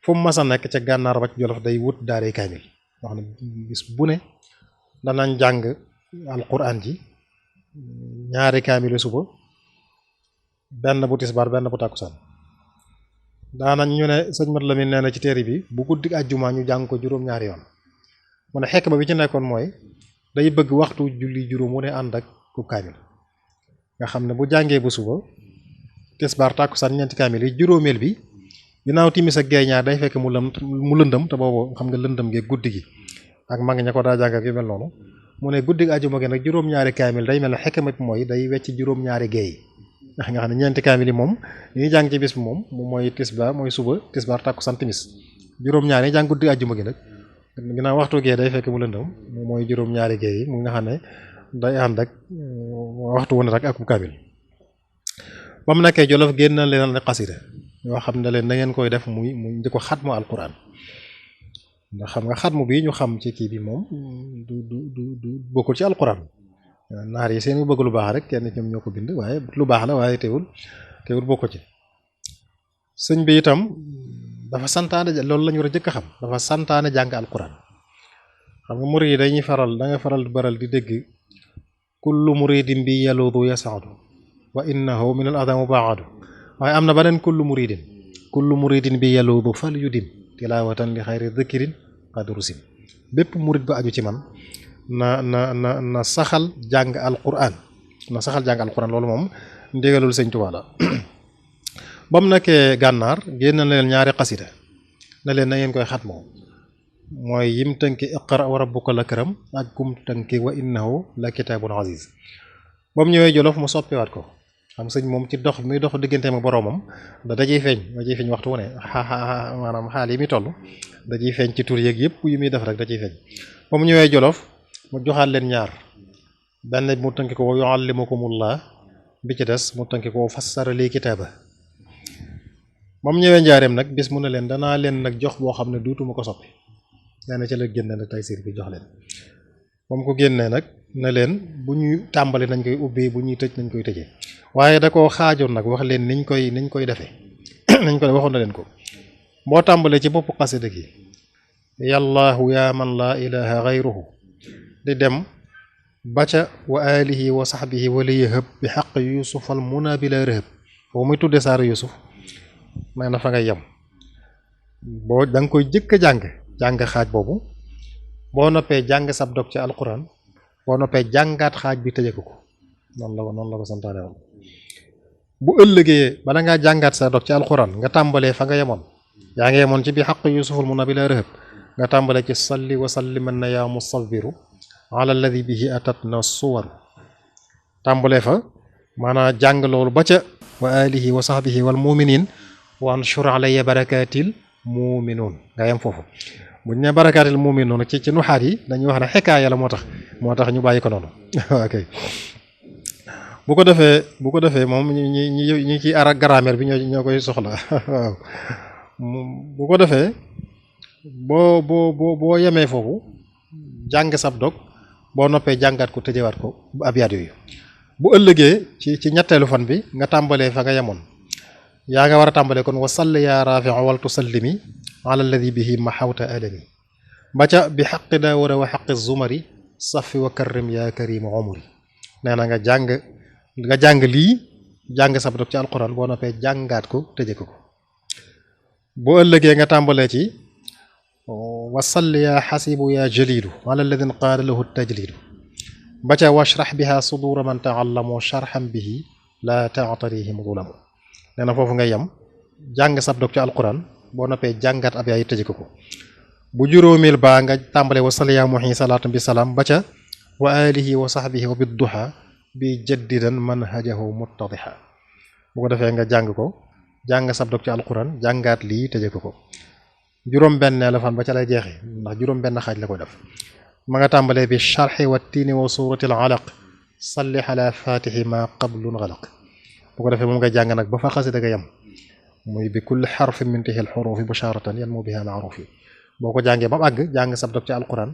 fu mu mas a nekk ca gànnaar ba ci Jolof day wut daaray kaamil wax ne bis bu ne danañ jàng alquran ji ñaari kaamil suba benn bu tisbaar benn bu tàkkusaan daanañ ñu ne sëñ Mat Lamin nee na ci téere bi bu guddi àjjuma ñu jàng ko juróom-ñaari yoon mu ne xekk ba bi ci nekkoon mooy day bëgg waxtu julli juróom wu ne ànd ak ku kaamil nga xam ne bu jàngee bu suba tisbaar tàkkusaan ñeenti kaamil yi juróomeel bi ginnaaw timis ak gee ñaar day fekk mu lëndëm te boobu xam nga lëndëm gee guddi gi ak mag ña ko daa jàng ak yu mel noonu mu ne guddi àjjuma gi nag juróom-ñaari kaamil day mel ne xekk ma mooy day wecc juróom-ñaari gee yi nga xam ne ñeenti kaamil yi moom li ñuy jàng ci bis bi moom mooy suba tisbaar tàkkusaan timis juróom-ñaari yi jàng guddi àjjuma gi nag ginnaaw waxtu gee day fekk mu lëndëm mooy juróom-ñaari gee yi mu nga xam ne day ànd ak waxtu wu ne rek ak kaamil ba mu nekkee Jolof génn na leen xasida yoo xam ne leen da ngeen koy def muy di ko xatmu alquran ndax xam nga xatmu bi ñu xam ci kii bi moom du bokkul ci alquran naar yi seen bëgg lu baax rek kenn ñoom ñoo ko bind waaye lu baax la waaye teewul bokk ci sëñ bi itam dafa santaane loolu la ñu war a jëkk a xam dafa santaane jàng alquran xam nga murid yi dañuy da nga faral baral di dégg kullu muridin bi yaludu yasaadu wa innahu min al adamu baadu waaye am na beneen kullu muridin bi yaludu fal yudim tilawatan li xayri dhikrin qad rusim bépp murid ba aju ci man na saxal jàng alquran loolu moom ndigalul Sëñ Tuubaa la ba mu nekkee gànnaar génn na leen ñaari xasida na leen na ngeen koy xatmoo mooy yim tënki iqra wa rabbukal akram ak kum tënki wa innahu la kitaabun aziz ba mu ñëwee Jolof mu soppiwaat ko xam sëñ moom ci dox muy dox digganteem ak boroomam dajiy feeñ waxtu wu ne maanaam xaal yi muy toll dajiy feeñ ci tur yeeg yëpp yi muy def rek dajiy feeñ ba mu ñëwee Jolof mu joxaat leen ñaar benn mu tënki ko wa yuallimukumullah bi ci des mu tënki ko fassara li kitaaba ba mu ñëwee njaareem nag bis mu ne leen danaa leen nag jox boo xam ne duutuma ko soppi nee na ci la génne nag Taysiir bi jox leen ba mu ko génnee nag ne leen bu ñuy tàmbali nañ koy ubbi bu ñuy tëj nañ koy tëjee waaye da koo xaajoon nag wax leen niñ koy defee nañ koy waxoon na leen ko boo tàmbalee ci bopp xasida gi yallaahu yaa man laa ilaha gayruhu di dem ba ca wa alihi wa sahbihi wali yahëb bi xaq yusuf al muna bi la rëhëb boo muy tuddee saaru yusuf may na fa ngay yem boo da nga koy jëkk a jàng xaaj boobu boo noppee jàng sab dog ci alquran boo noppee jàngaat xaaj bi tëjee ko noonu la ko santaane woon bu ëllëgee bala ngaa jàngaat sa dog ci alquran nga tàmbalee fa nga yemoon yaa ngi yemoon ci bi xaq yusuful mun a bi la rëhëb nga tàmbalee ci salli wa salliman na yaa musawiru ala alladi bihi atatna suwaru tàmbalee fa maanaam jàng loolu ba ca wa alihi wa sahbihi wal muminin wa anshur alayya barakatil muminuun nga yem foofu buñ ne barakaatil muminuun ci nuxaat yi dañuy wax ne xekaaya la moo tax ñu bàyyi ko noonu ok bu ko defee moom ñi ci ara grammaire bi ñoo koy soxla waaw bu ko defee boo yemee foofu jàng sab dog boo noppee jàngaat ko tëjewaat ko abyaat yooyu bu ëllëgee ci ñetteelu fan bi nga tàmbalee fa nga yemoon yaa nga war a tàmbalee kon wa salli yaa rafiu wal tusallimi ala alladi bihi mahawta alami ba ca bi xaqi daawuda wa xaqi zumari safi wa karrim yaa karim umri nee na nga jàng lii jàng sab dog ci alquran boo noppee jàngaat ko tëje ko boo ëllëgee nga tàmbalee ci wa salli yaa xasibu yaa jalidu ala alladin qaala lahu tajlidu ba ca washrax biha sudura man taallamu sharxan bihi la taatarihim zulamu nee na foofu nga yem jàng sab dog ci alquran boo noppee jàngaat ab yaay tëje ko bu juróomil baa nga tàmbale wa salli yaa muhi salaatan bi salaam ba ca wa alihi wa sahbihi wa bidduha bi jaddidan manhajahu muttadiha bu ko defee nga jàng ko jàng sab dog ci alquran jàngaat lii tëje ko juróom benneelu fan ba ca lay jeexee ndax juróom benn xaaj la koy def ma nga tàmbalee bi sharxi wa tiini wa surati al alaq salli ala fatihi ma qablun xalaq bu ko defee moom nga jàng nag ba fa xasida ga yem muy bi kulli xarfin min tihil xurufi busharatan yan moo biha maarufi boo ko jàngee ba mu àgg jàng sab dog ci alquran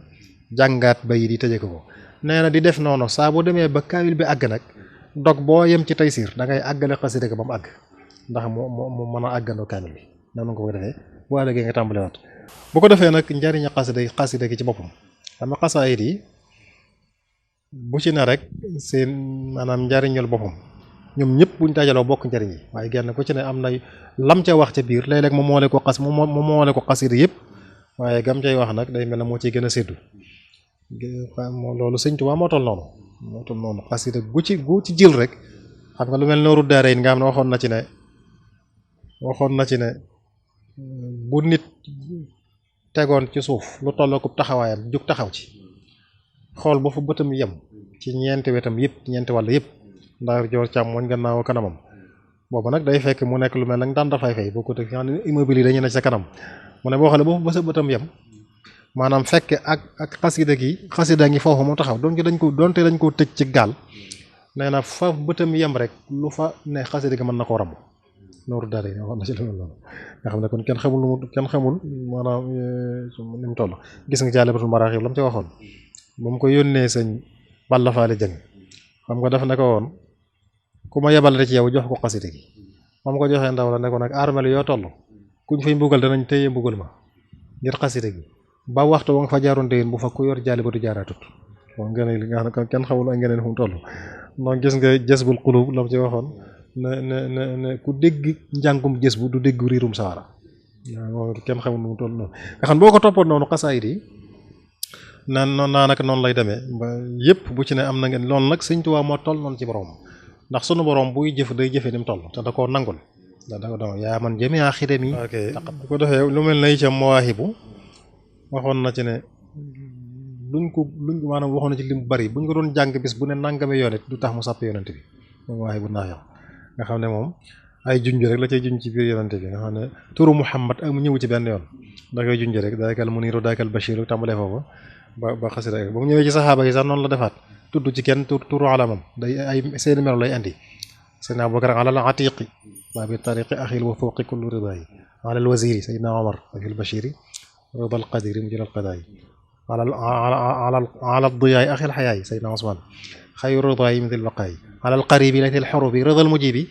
jàngaat bayi di tëje ko nee na di def noonu saa boo demee ba kaamil bi àgg nag dog boo yem ci taysiir da ngay àggale xasida ga ba mu àgg ndax mu mën a àggandoo kaamil bi noonu nga ko defee bu àllëgee nga tàmbaliwaat bu ko defee nag njariñ xasida gi ci boppam xam nga xasaayid yi bu ci ne rek seen maanaam njariñul boppam ñoom ñëpp buñ dajaloo bokk njariñ yi waaye genn ku ci ne am na lam ca wax ca biir léeg-léeg mu moole ko xasida yëpp waaye gam cay wax nag day mel ne moo ciy gën a séddu loolu Sëñ Tuubaa moo toll noonu xasida gu ci jël rek xam nga lu mel nooru daara yi nga xam ne waxoon na ci ne bu nit tegoon ci suuf lu tolloo ko taxawaayam jug taxaw ci xool ba fa bëtam yem ci ñeenti wetam yëpp ñeenti wàll yëpp ndax joor càmmooñ gannaaw kanamam boobu nag day fekk mu nekk lu mel nag daan dafay fay boo ko teg xam ne immeuble yi dañu ne sa kanam mu ne boo xoolee ba fa sa bëtam yem maanaam fekk ak xasida ngi foofu mu taxaw doonte dañ ko tëj ci gaal nee na fa bëtam yem rek lu fa ne xasida gi mën na koo ramb nooru daara yi wax na ci loolu nga xam ne kon kenn xamul maanaam ni mu toll gis nga Jaalibatul Maraaxib la mu ci waxoon ba mu ko yónnee sëñ Balla Faale Jëng xam nga daf ne ko woon ku ma yebal ci yow jox ko xasida gi moom ko joxee ndaw la ne ko nag armel yoo toll kuñ fay mbugal danañ téye mbugal ma ngir xasida gi ba waxtu wa nga fa jaaroon déwén bu fa ku yor Jaalibatu jaaraatut moom ngeen li nga xam ne kenn xamul ak ngeen fu mu toll donc gis nga Jazbul Qulub la mu ci waxoon ne ku dégg njàngum jës bu du dégg riirum sawara waaw kenn xamul nu mu toll noonu nga xam boo ko toppoon noonu xasaayid yi naka noonu lay demee ba yëpp bu ci ne am na ngeen loolu nag Sëñ Tuubaa moo toll noonu ci borom ndax sunu borom buy jëf day jëfe ni mu toll te da koo nangul yaa man jëmee xidam yi bu ko defee lu mel na itam mawaahibu waxoon na ci ne luñ maanaam waxoon na ci lim bari buñ ko doon jàng bis bu ne nangame yoon it du tax mu sàpp yonent bi mawaahibu naax yow nga xam ne moom ay junj rek la cay junj ci biir yonante bi nga xam ne turu Muhammad ak mu ñëw ci benn yoon da koy junj rek daakal muniiru daakal bashiru tàmbalee foofu ba xasida rek ba mu ñëwee ci saxaaba yi sax noonu la defaat tudd ci kenn turu alamam day ay seeni melo lay andi Seydina Abubakar alal atiqi waa bi tariqi axil wa fawqi kullu ridayi alal waziri Seydina Omar afil bashiri ridal qadiri mu jëlal qadayi alal diyaay axil xayaayi Seydina Osman xayru ridayi midil baqaayi alal qaribi latil xurubi ridal mujibi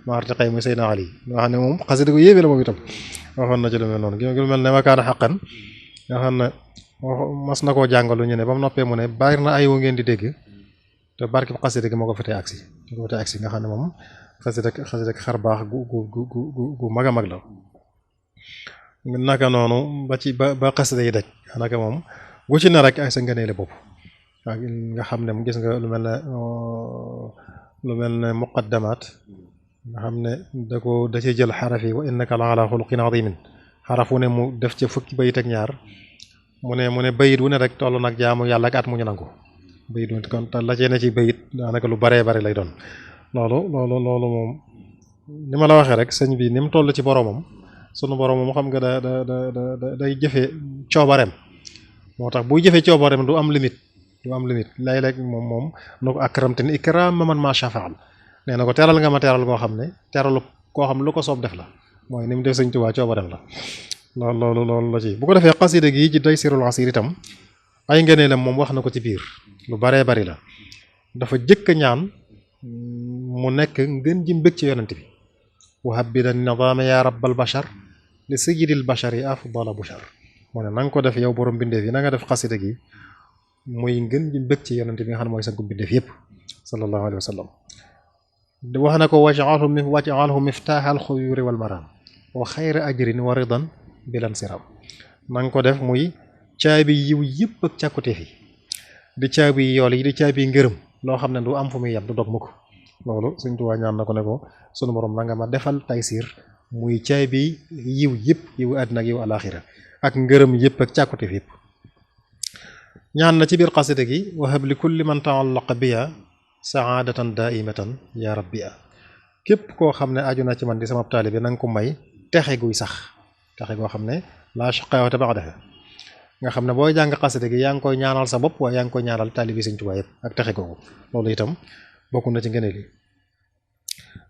maa artiqay muy Seydina Ali nga xam ne moom xasida ko yéeme la moom itam waxoon na ci lu mel noonu gi lu mel ne wakaana xaqan nga xam ne mas na koo jàngalu ñu ne ba mu noppee mu ne bari na ay wu ngeen di dégg te barki xasida gi moo ko fetee agsi nga xam ne moom xasida xar baax gu mag a mag la naka noonu ba xasida yi daj naka moom gu ci ne rek ay sa ngëneeli bopp nga xam ne gis nga lu mel ne muqaddamaat nga xam ne da cee jël xaraf yi wa innaka la ala xuluqin azimin xaraf wu ne mu def ca fukki bayit ak ñaar mu ne bayit wu ne rek toll nag jaamu yàlla ak at mu ñu nangu bayit wu ne kon te la cee ne ci bayit daanaka lu baree bari lay doon loolu moom ni ma la waxee rek sëñ bi ni mu toll ci boromam sunu borom moom xam nga day jëfe coobareem moo tax buy jëfe coobareem du am limite léeg-léeg moom nu ko akramtani ikraman ma shafaal nee na ko teral nga ma teral koo xam ne teralu koo xam lu ko soob def la mooy ni mu def sëñ Tuubaa coobareem la loolu la ci bu ko defee xasida gi ci Taysirul Asir itam ay ngëneelam moom wax na ko ci biir lu baree bari la dafa jëkk ñaan mu nekk ngën ji mbég ci yonent bi wahab bi dan nidaama ya rabbal bashar li sayyidil bashari afdala bushar moo ne na nga ko def yow borom bindeef yi na nga def xasida gi muy ngën ji mbég ci yonent bi nga xam ne mooy sangu bindeef yépp sallallahu alayhi wa sallam wax na ko waj'alhu miftaaxal xuyuuri wal maraam wa xayra ajrin wa ridan bilan siram na nga ko def muy caabi yiw yëpp ak càkkuteef yi di caabi yool yi di caabi ngërëm loo xam ne du am fu muy yem du dog mukk loolu Sëñ Tuubaa ñaan na ko ne ko sunu borom na nga ma defal Taysiir muy caabi yiw yëpp yiw àddina ak yiw alaaxira ak ngërëm yëpp ak càkkuteef yëpp ñaan na ci biir xasida gi wahab li kulli man taallaqa biya saadatan daaimatan ya rabbiya képp koo xam ne aju na ci man di sama taalibe na nga ko may texe guy sax texe goo xam ne laa shaqaawata ba'daha nga xam ne booy jàng xasida gi yaa ngi koy ñaanal sa bopp waaye yaa ngi koy ñaanal taalibe Sëñ Tuubaa yëpp ak texe googu loolu itam bokk na ci ngëneel yi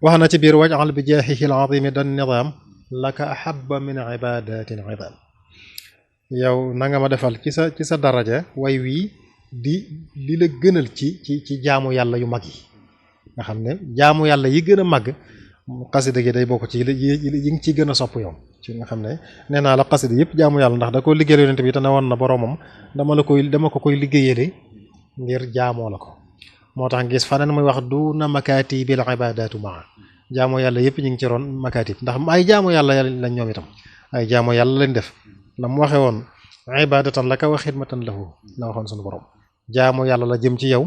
wax na ci biir waj'al bi jaahihi al-azimi dan nidaam laka ahabba min ibadatin idam yow na nga ma defal ci sa daraja way wii di li la gënal ci jaamu yàlla yu mag yi nga xam ne jaamu yàlla yi gën a màgg xasida gi day bokk ci yi ngi ciy gën a sopp yow ci nga xam ne nee naa la xasida yëpp jaamu yàlla ndax da ko liggéeyal yonent bi te ne woon na boromam dama ko koy liggéeyale ngir jaamoo la ko moo tax gis faneen muy wax du na makaati bil ibadatu maa jaamu yàlla yëpp ñu ngi ci ron makaatib ndax ay jaamu yàlla lañ ñoom itam ay jaamu yàlla lañ def la mu waxe woon ibadatan laka wa xidmatan lahu la waxoon suñu borom jaamu yàlla la jëm ci yow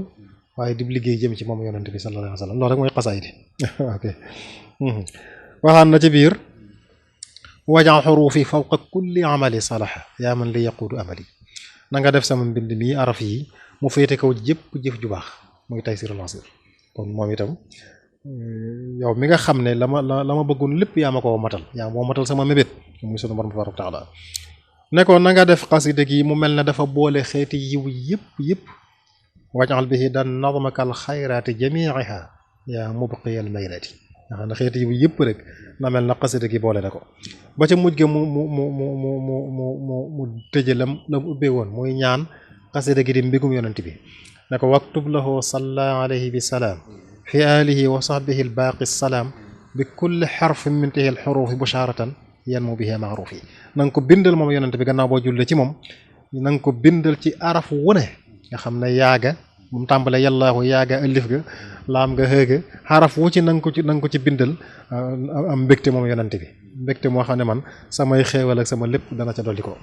waaye di liggéey jëm ci moom yonent bi sallallahu alayhi wa sallam loolu rek mooy xasaayid ok waxaan na ci biir wajal xuruufi fawqa kulli amali salaha yaa man li yaquudu amali na nga def sama mbind mi araf yi mu féete kaw jëpp jëf ju baax muy Taysirul Asir kon moom itam yow mi nga xam ne la ma bëggoon lépp yaa ma ko matal yaa moo matal sama mébét muy sunu borom tabaaraka wa taala ne ko na nga def xasida gi mu mel ne dafa boole xeeti yiw yëpp wajal bihi dan nadmakal xayraati jamiiha yaa mubqiyal maynati nga xam ne xeeti yiw yëpp rek na mel na xasida gi boole na ko ba ca mujj ga mu tëje lam ubbee woon muy ñaan xasida gi di mbégum yonent bi ne ko waktub lahu salla alayhi bi salaam fi alihi wa sahbihi al baaqi salaam bi kulli xarfin min tihi al xurufi busharatan yan mu bihi maaruf yi na nga ko bindal moom yonent bi gannaaw boo jullee ci moom na nga ko bindal ci araf wu ne nga xam ne yaaga mu tàmbale yàllaahu yaaga alif ga laam nga xëga xaraf wu ci na nga ko ci bindal am mbégte moom yonent bi mbégte moo xam ne man samay xéewal ak sama lépp dana ca dolli ko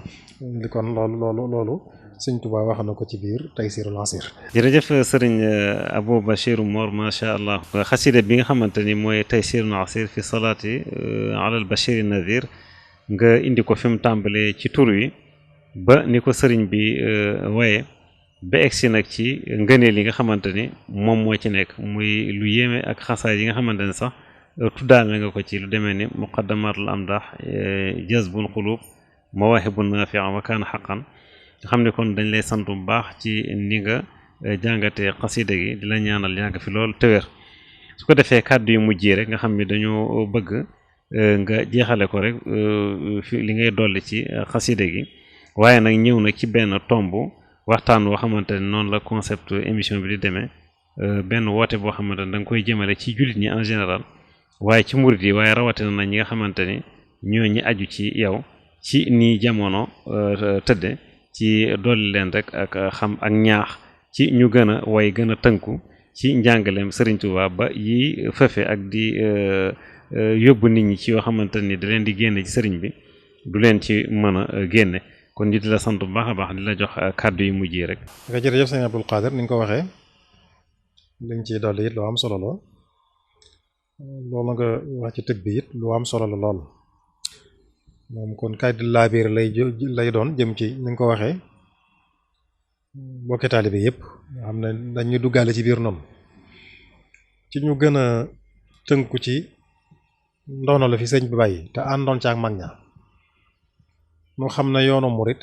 li kon loolu Sëñ Tuubaa wax na ko ci biir Taysirul Asir. jërëjëf sëriñ Abou Bachir Mor macha allah. xasida bi nga xamante ni mooy Taysirul Asir fi salaati alal Bachir Nadir nga indi ko fi mu tàmbalee ci tur wi ba ni ko sëriñ bi waye ba egsi nag ci ngëneel yi nga xamante ni moom moo ci nekk muy lu yéeme ak xasaay yi nga xamante ni sax tuddaame nga ko ci lu demee ni muqaddamatul amdah jazbul xulub mawaahibun naafi'a wa kaana haqqan nga xam ne kon dañ lay sant bu baax ci ni nga jàngatee xasida gi di la ñaanal yàgg fi loolu te wér su ko defee kàddu yu mujjee rek nga xam ne dañoo bëgg nga jeexale ko rek fi li ngay dolli ci xasida gi waaye nag ñëw na ci benn tomb waxtaan boo xamante ne noonu la concept émission bi di demee benn woote boo xamante ne da nga koy jëmale ci jullit ñi en général waaye ci murit yi waaye rawatina na ñi nga xamante ni ñoo ñi aju ci yow ci nii jamono tëdde ci dolli leen rek ak xam ak ñaax ci ñu gën a way gën a tënku ci njàngaleem Serigne Touba ba yi fefe ak di yóbbu nit ñi ci yoo xamante ni da leen di génne ci sëriñ bi du leen ci mën a génne kon ñu di la sant bu baax a baax di la jox kàddu yu mujj yi rek. nga jërëjëf sëñ Abdul Qadir ni nga ko waxee liñ ciy dolli it lu am solo la loolu nga wax ci tëj bi it lu am solo la lool moom kon kàddu laabiir lay doon jëm ci ni nga ko waxee bokki taalibe yëpp nga xam ne dañuy duggaale ci biir noonu ci ñu gën a tënku ci ndono la fi sëñ bi bàyyi te àndoon ci ak mag ña mu xam ne yoonu murit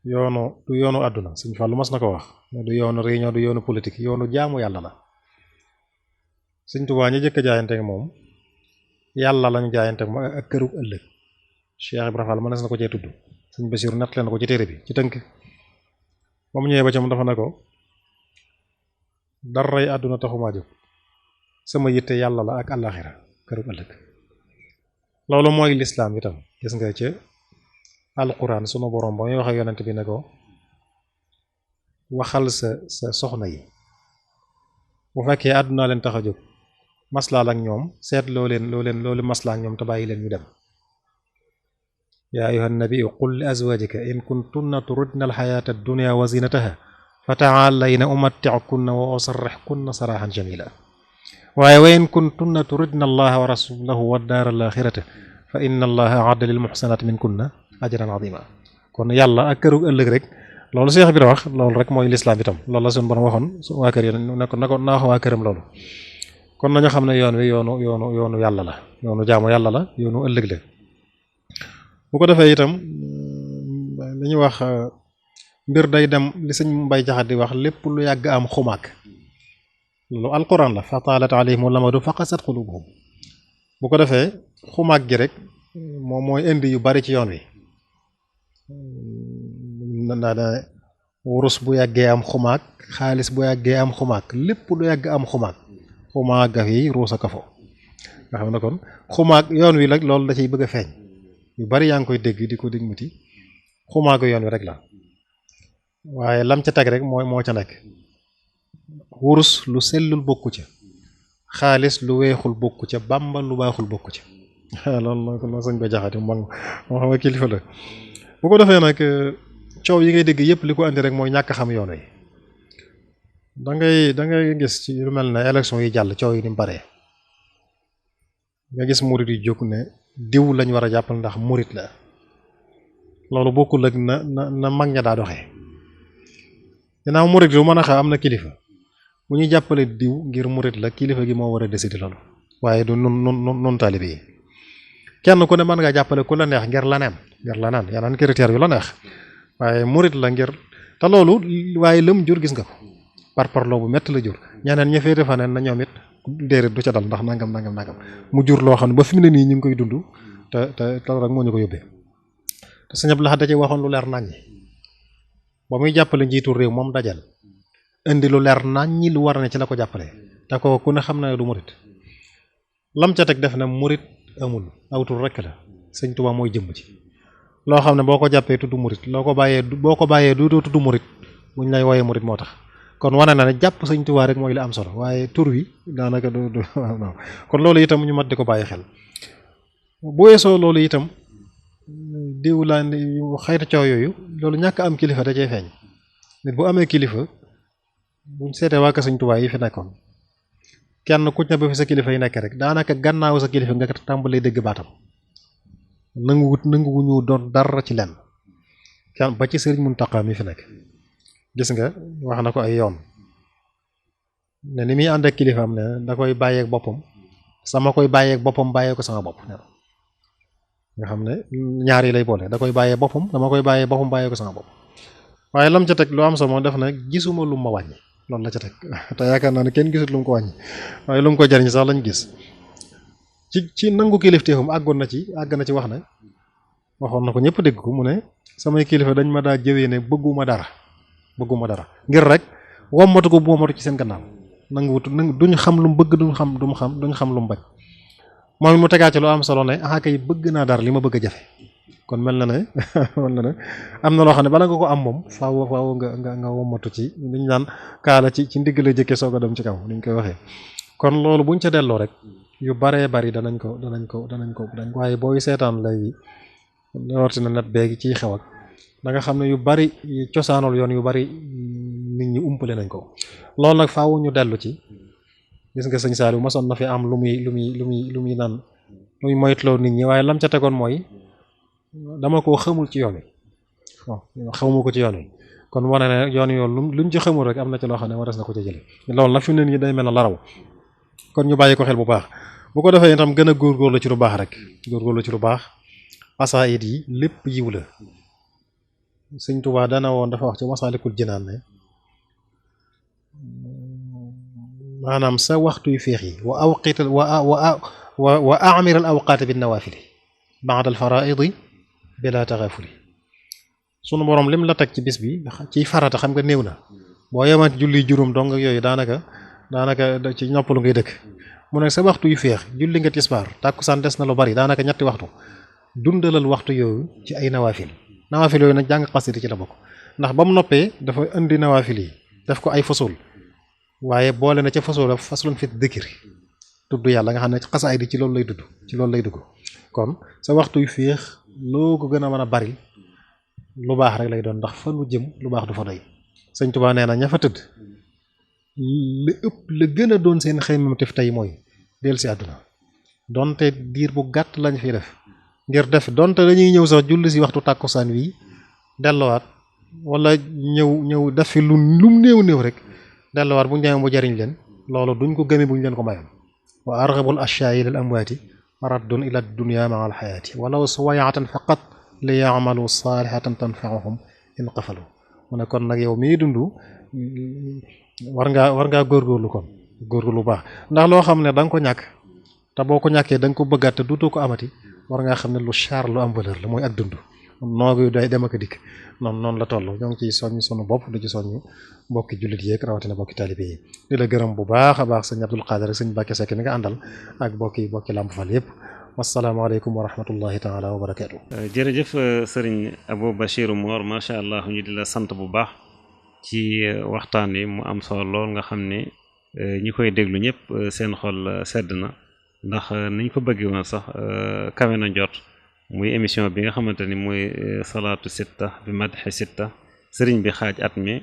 du yoonu àdduna sëñ Fallu mas na ko wax ne du yoonu réunion du yoonu politique yoonu jaamu yàlla la sëñ Tuubaa ñi jëkk jaayante ak moom yàlla lañu jaayante ak moom ak këru ëllëg Cheikh Ibrahima Fall mënees na ko cee tudd sëñ Basiru nett leen ko ci téere bi ci tënk ba mu ñëwee ba ci moom dafa ne ko daray àdduna taxumaa jóg sama yitte yàlla la ak àllaaxira këru ëllëg loolu mooy lislaam itam gis nga ca alquran sunu borom ba muy wax ak yonent bi ne ko waxal sa soxna yi bu fekkee àdduna leen tax a jóg maslaal ak ñoom seet loolu maslaa ak ñoom te bàyyi leen ñu dem yaa ayyuhan nabiyyu qul li azwaajika in kuntunna turidna alxayaata addunya wa zinataha fa taallayna umatti'kunna wa usarrihkunna sarahan jamila waaye wa in kuntunna turidna allaha wa rasulahu wa daara alaxirata fa inna allaha a'adda lil muxsanaati minkunna ajran azima kon yàlla ak këru ëllëg rek loolu Seex bi da wax loolu rek mooy lislaam itam loolu la suñu borom waxoon waa kër yi ne ko naa wax waa këram loolu kon nañu xam ne yoon wi yoonu yàlla la yoonu jaamu yàlla la yoonu ëllëg la bu ko defee itam li ñuy wax mbir day dem li sëñ Mbay Jaxate di wax lépp lu yàgg am xumaak loolu alquran la fa taalat alayhim lamadu fa qasat qulubuhum bu ko defee xumaak gi rek moom mooy indi yu bari ci yoon wi wurus bu yàggee am xumaak xaalis bu yàggee am xumaak lépp lu yàgg am xumaak ga fi ruus a kafo nga xam ne kon xumaak yoon wi rek loolu da ciy bëgg a feeñ yu bari yaa ngi koy dégg di ko dégg muti xumaagu yoon wi rek la waaye lam ca teg rek moo ca nekk wurus lu sellul bokku ca xaalis lu weexul bokku ca bàmba lu baaxul bokku ca loolu la sëñ ba jaxati moo xam nga kilifa la bu ko defee nag coow yi ngay dégg yëpp li ko andi rek mooy ñàkk xam yoon wi da ngay gis ci lu mel ne élection yi jàll coow yi ni mu baree nga gis murit yi jóg ne diw lañ war a jàppal ndax murit la loolu bokkul ak na mag ña daa doxee ginnaaw murit lu mën a xew am na kilifa bu ñuy jàppale diw ngir murit la kilifa gi moo war a décider loolu waaye du nun taalibe yi kenn ku ne mën ngaa jàppale ku la neex ngir laneen yeneen critères yu la neex waaye murit la ngir te loolu waaye lëm jur gis nga ko parparloo bu métti la jur ñeneen ña féete fa neen na ñoom it déedéet du ca dal ndax nangam mu jur loo xam ne ba fi mu ne nii ñu ngi koy dund te rek moo ñu ko yóbbee te sëñ Abdou Lahad da ci waxoon lu leer naññi ba muy jàppale njiitu réew moom dajal indi lu leer naññi lu war ne ci la ko jàppale te ko ku ne xam na du murit lam ca teg def na murit amul awtul rek la sëñ Tuubaa mooy jëmm ci loo xam ne boo ko jàppee tudd murit boo ko bàyyee du tudd murit buñ lay wooyee murit moo tax kon wane na ne jàpp sëñ Tuubaa rek mooy li am solo waaye tur wi daanaka du kon loolu itam ñu mat di ko bàyyi xel bu weesoo loolu itam diw laa xayta coow yooyu loolu ñàkk am kilifa da cee feeñ nit bu amee kilifa buñ seetee waa ka sëñ Tuubaa yi fi nekkoon kenn ku ne ba fi sa kilifa yi nekk rek daanaka gannaaw sa kilifa nga tàmbalee dégg baatam nanguwuñu doon dara ci lenn kenn ba ci Sëriñ Muntaxa mi fi nekk gis nga wax na ko ay yoon ne ni muy ànd ak kilifaam ne da koy bàyyeek boppam sama koy bàyyeek boppam bàyyee ko sama bopp nga xam ne ñaar yi lay boole da koy bàyyee boppam dama koy bàyyee boppam bàyyee ko sama bopp waaye lam ca teg lu am solo def na gisuma lu ma wàññi loolu la ca teg te yaakaar naa ne kenn gisut lu mu ko wàññi waaye lu mu ko jariñ sax lañ gis ci nangu kilifteefam àgg na ci wax ne waxoon na ko ñëpp dégg ko mu ne samay kilifa dañ ma daa jëwee ne bëgguma dara ngir rek wommatu ko bu wommatu ci seen gannaaw duñ xam lu mu bëgg duñ xam lu mu bañ moom mu tegaat ci lu am solo ne kay bëgg naa dara li ma bëgg a jafe kon mel na ne am na loo xam ne bala nga ko am moom faaw nga wommatu ci liñ naan kaala ci ndigg la jëkkee soog a dem ci kaw niñ koy waxee kon loolu buñ ca delloo rek yu baree bari danañ ko waaye booy seetaan lay rawatina net beegi ciy xew ak da nga xam ne yu bari cosaanul yoon yu bari nit ñi umpale nañ ko loolu nag faaw ñu dellu ci gis nga sëñ Saliou mosoon na fi am lu muy naan lu muy moytuloo nit ñi waaye lam ca tegoon mooy dama koo xamul ci yoon wi waaw xamuma ko ci yoon wi kon wane ne yoon luñ ci xamul rek am na ci loo xam ne waras na ko ca jële loolu nag fi mu ne nii day mel ne la raw kon ñu bàyyi ko xel bu baax bu ko defee itam gën a góorgóorlu ci lu baax rek góorgóorlu ci lu baax xasaayid yi lépp yiw la sëñ Tuubaa dana woon dafa wax ci Masaalikul Jinaan ne maanaam sa waxtuy féex yi wa awqital wa amiral awqaat bin nawaafili ba'da al faraa'idi bila taghafuli sunu borom lim la teg ci bis bi ci farata xam nga néew na boo yemat julli juróom dong yooyu daanaka ci noppalu ngay dëkk mu ne sa waxtu yu féex julli nga tisbaar tàkkusaan des na lu bari daanaka ñetti waxtu dundalal waxtu yooyu ci ay nawaafil yooyu nag jàng xasida ci la bokk ndax ba mu noppee dafa indi nawaafil yi def ko ay fasul waaye boole na ca fasul faslun fi dikri tudd yàlla nga xam ne xasaay di ci loolu lay dugg kon sa waxtu yu féex loo ko gën a mën a bari lu baax rek lay doon ndax fa nu jëm lu baax du fa doy sëñ Tuubaa nee na ña fa tëdd la gën a doon seen xëymam tef tey mooy del si àdduna donte diir bu gàtt lañ fi def ngir def donte dañuy ñëw sax julli si waxtu tàkkusaan wi delluwaat wala ñëw def fi lum néew rek delluwaat bu ñu demee bu jariñ leen loolu duñ ko gëmee bu ñu leen ko mayoon wa arghabul ashya'i lil amwaati raddun ila dunya ma'a al hayati walaw suwayatan faqat li ya'malu salihatan tanfa'uhum in qafalu mu ne kon nag yow mii dund war ngaa góorgóorlu kon góorgóorlu baax ndax loo xam ne da nga ko ñàkk te boo ko ñàkkee da nga ko bëggaat te duutoo ko amati war ngaa xam ne lu cher lu am valeur la mooy ak dund noogu day dem ak dikk noonu la toll ñoo ngi ciy soññ sunu bopp di ci soññ mbokki jullit yeeg rawatina mbokki taalibe yi di la gërëm bu baax a baax sëñ Abdul Qadir ak sëñ Mbàkke Sekk mi nga àndal ak mbokki Lamp Fall yëpp wasalaamaaleykum wa rahmatullahi taala wa barakaatu. jërëjëf sëriñ Abou Bachir Mor macha allah ñu di la sant bu baax ci waxtaan wi mu am solo lool nga xam ne ñi koy déglu ñëpp seen xol sedd na ndax niñ ko bëggee woon sax kawe na njort muy émission bi nga xamante ni muy salaatu sitta bi madhi sitta sëriñ bi xaaj at mi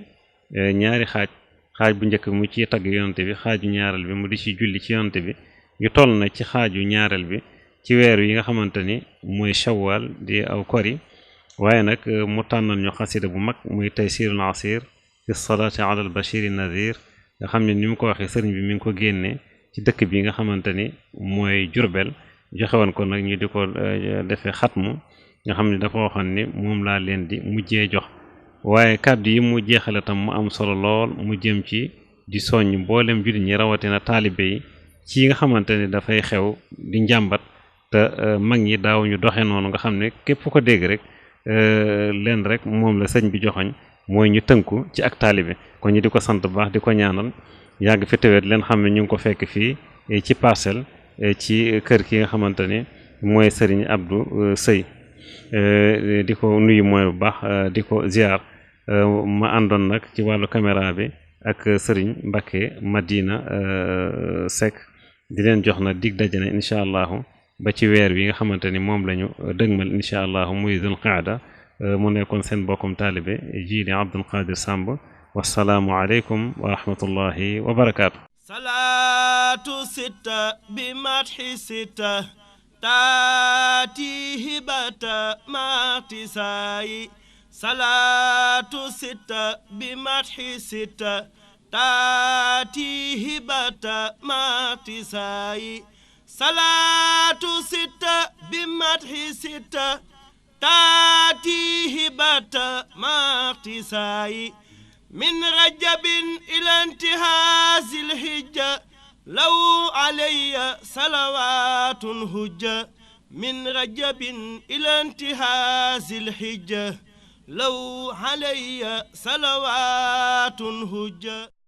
ñaari xaaj bu njëkk bi mu ci tagg yonante bi xaaju ñaareel bi mu di ci julli ci yonante bi ñu toll na ci xaaju ñaareel bi ci weer yi nga xamante ni mooy shawwal di aw kori waaye nag mu tànnal ñu xasida bu mag muy taysirul asir fi salaati ala al bashiri nadir nga xam ne ni mu ko waxee sëriñ bi mi ngi ko génnee ci dëkk bi nga xamante ni mooy Jurbel joxe woon ko nag ñu di ko defee xatmu nga xam ne dafa waxoon ni moom laa leen di mujjee jox waaye kàddu yi mu jeexale tam mu am solo lool mu jëm ci di soññ mboolem jullit ñi rawatina taalibe yi ci nga xamante ni dafay xew di njàmbat te mag ñi daaw ñu doxe noonu nga xam ne képp ko dégg rek leen rek moom la sëñ bi joxoñ mooy ñu tënku ci ak taalibe kon ñu di ko sant bu baax di ko ñaanal yàgg fi tawet leen xam ne ñu ngi ko fekk fii ci Parcelles ci kër ki nga xamante ni mooy sëriñ Abdou Sëy di ko nuyu mooy bu baax di ko ziar ma àndoon nag ci wàllu caméra bi ak sëriñ Mbacké Madina Seck di leen jox na dig dajane incha allahu ba ci weer wi nga xamante ni moom la ñu dëgmal incha allahu muy Dul Qaada mu nekkoon seen bokkum taalibe Jili Abdul Qadir Samb wassalaamu aleykum wa rahmatullahi wa barakaatu. salaatu sitta bi madhi sitta taati hibata matisaayi salaatu sitta bi madhi sitta taati hibata matisaayi salaatu sitta bi madhi sitta taati hibata matisaayi min rajabin ila intihaasil hijja law alayya salawatun hujja min rajabin ila intihaasil hijja law alayya salawatun hujja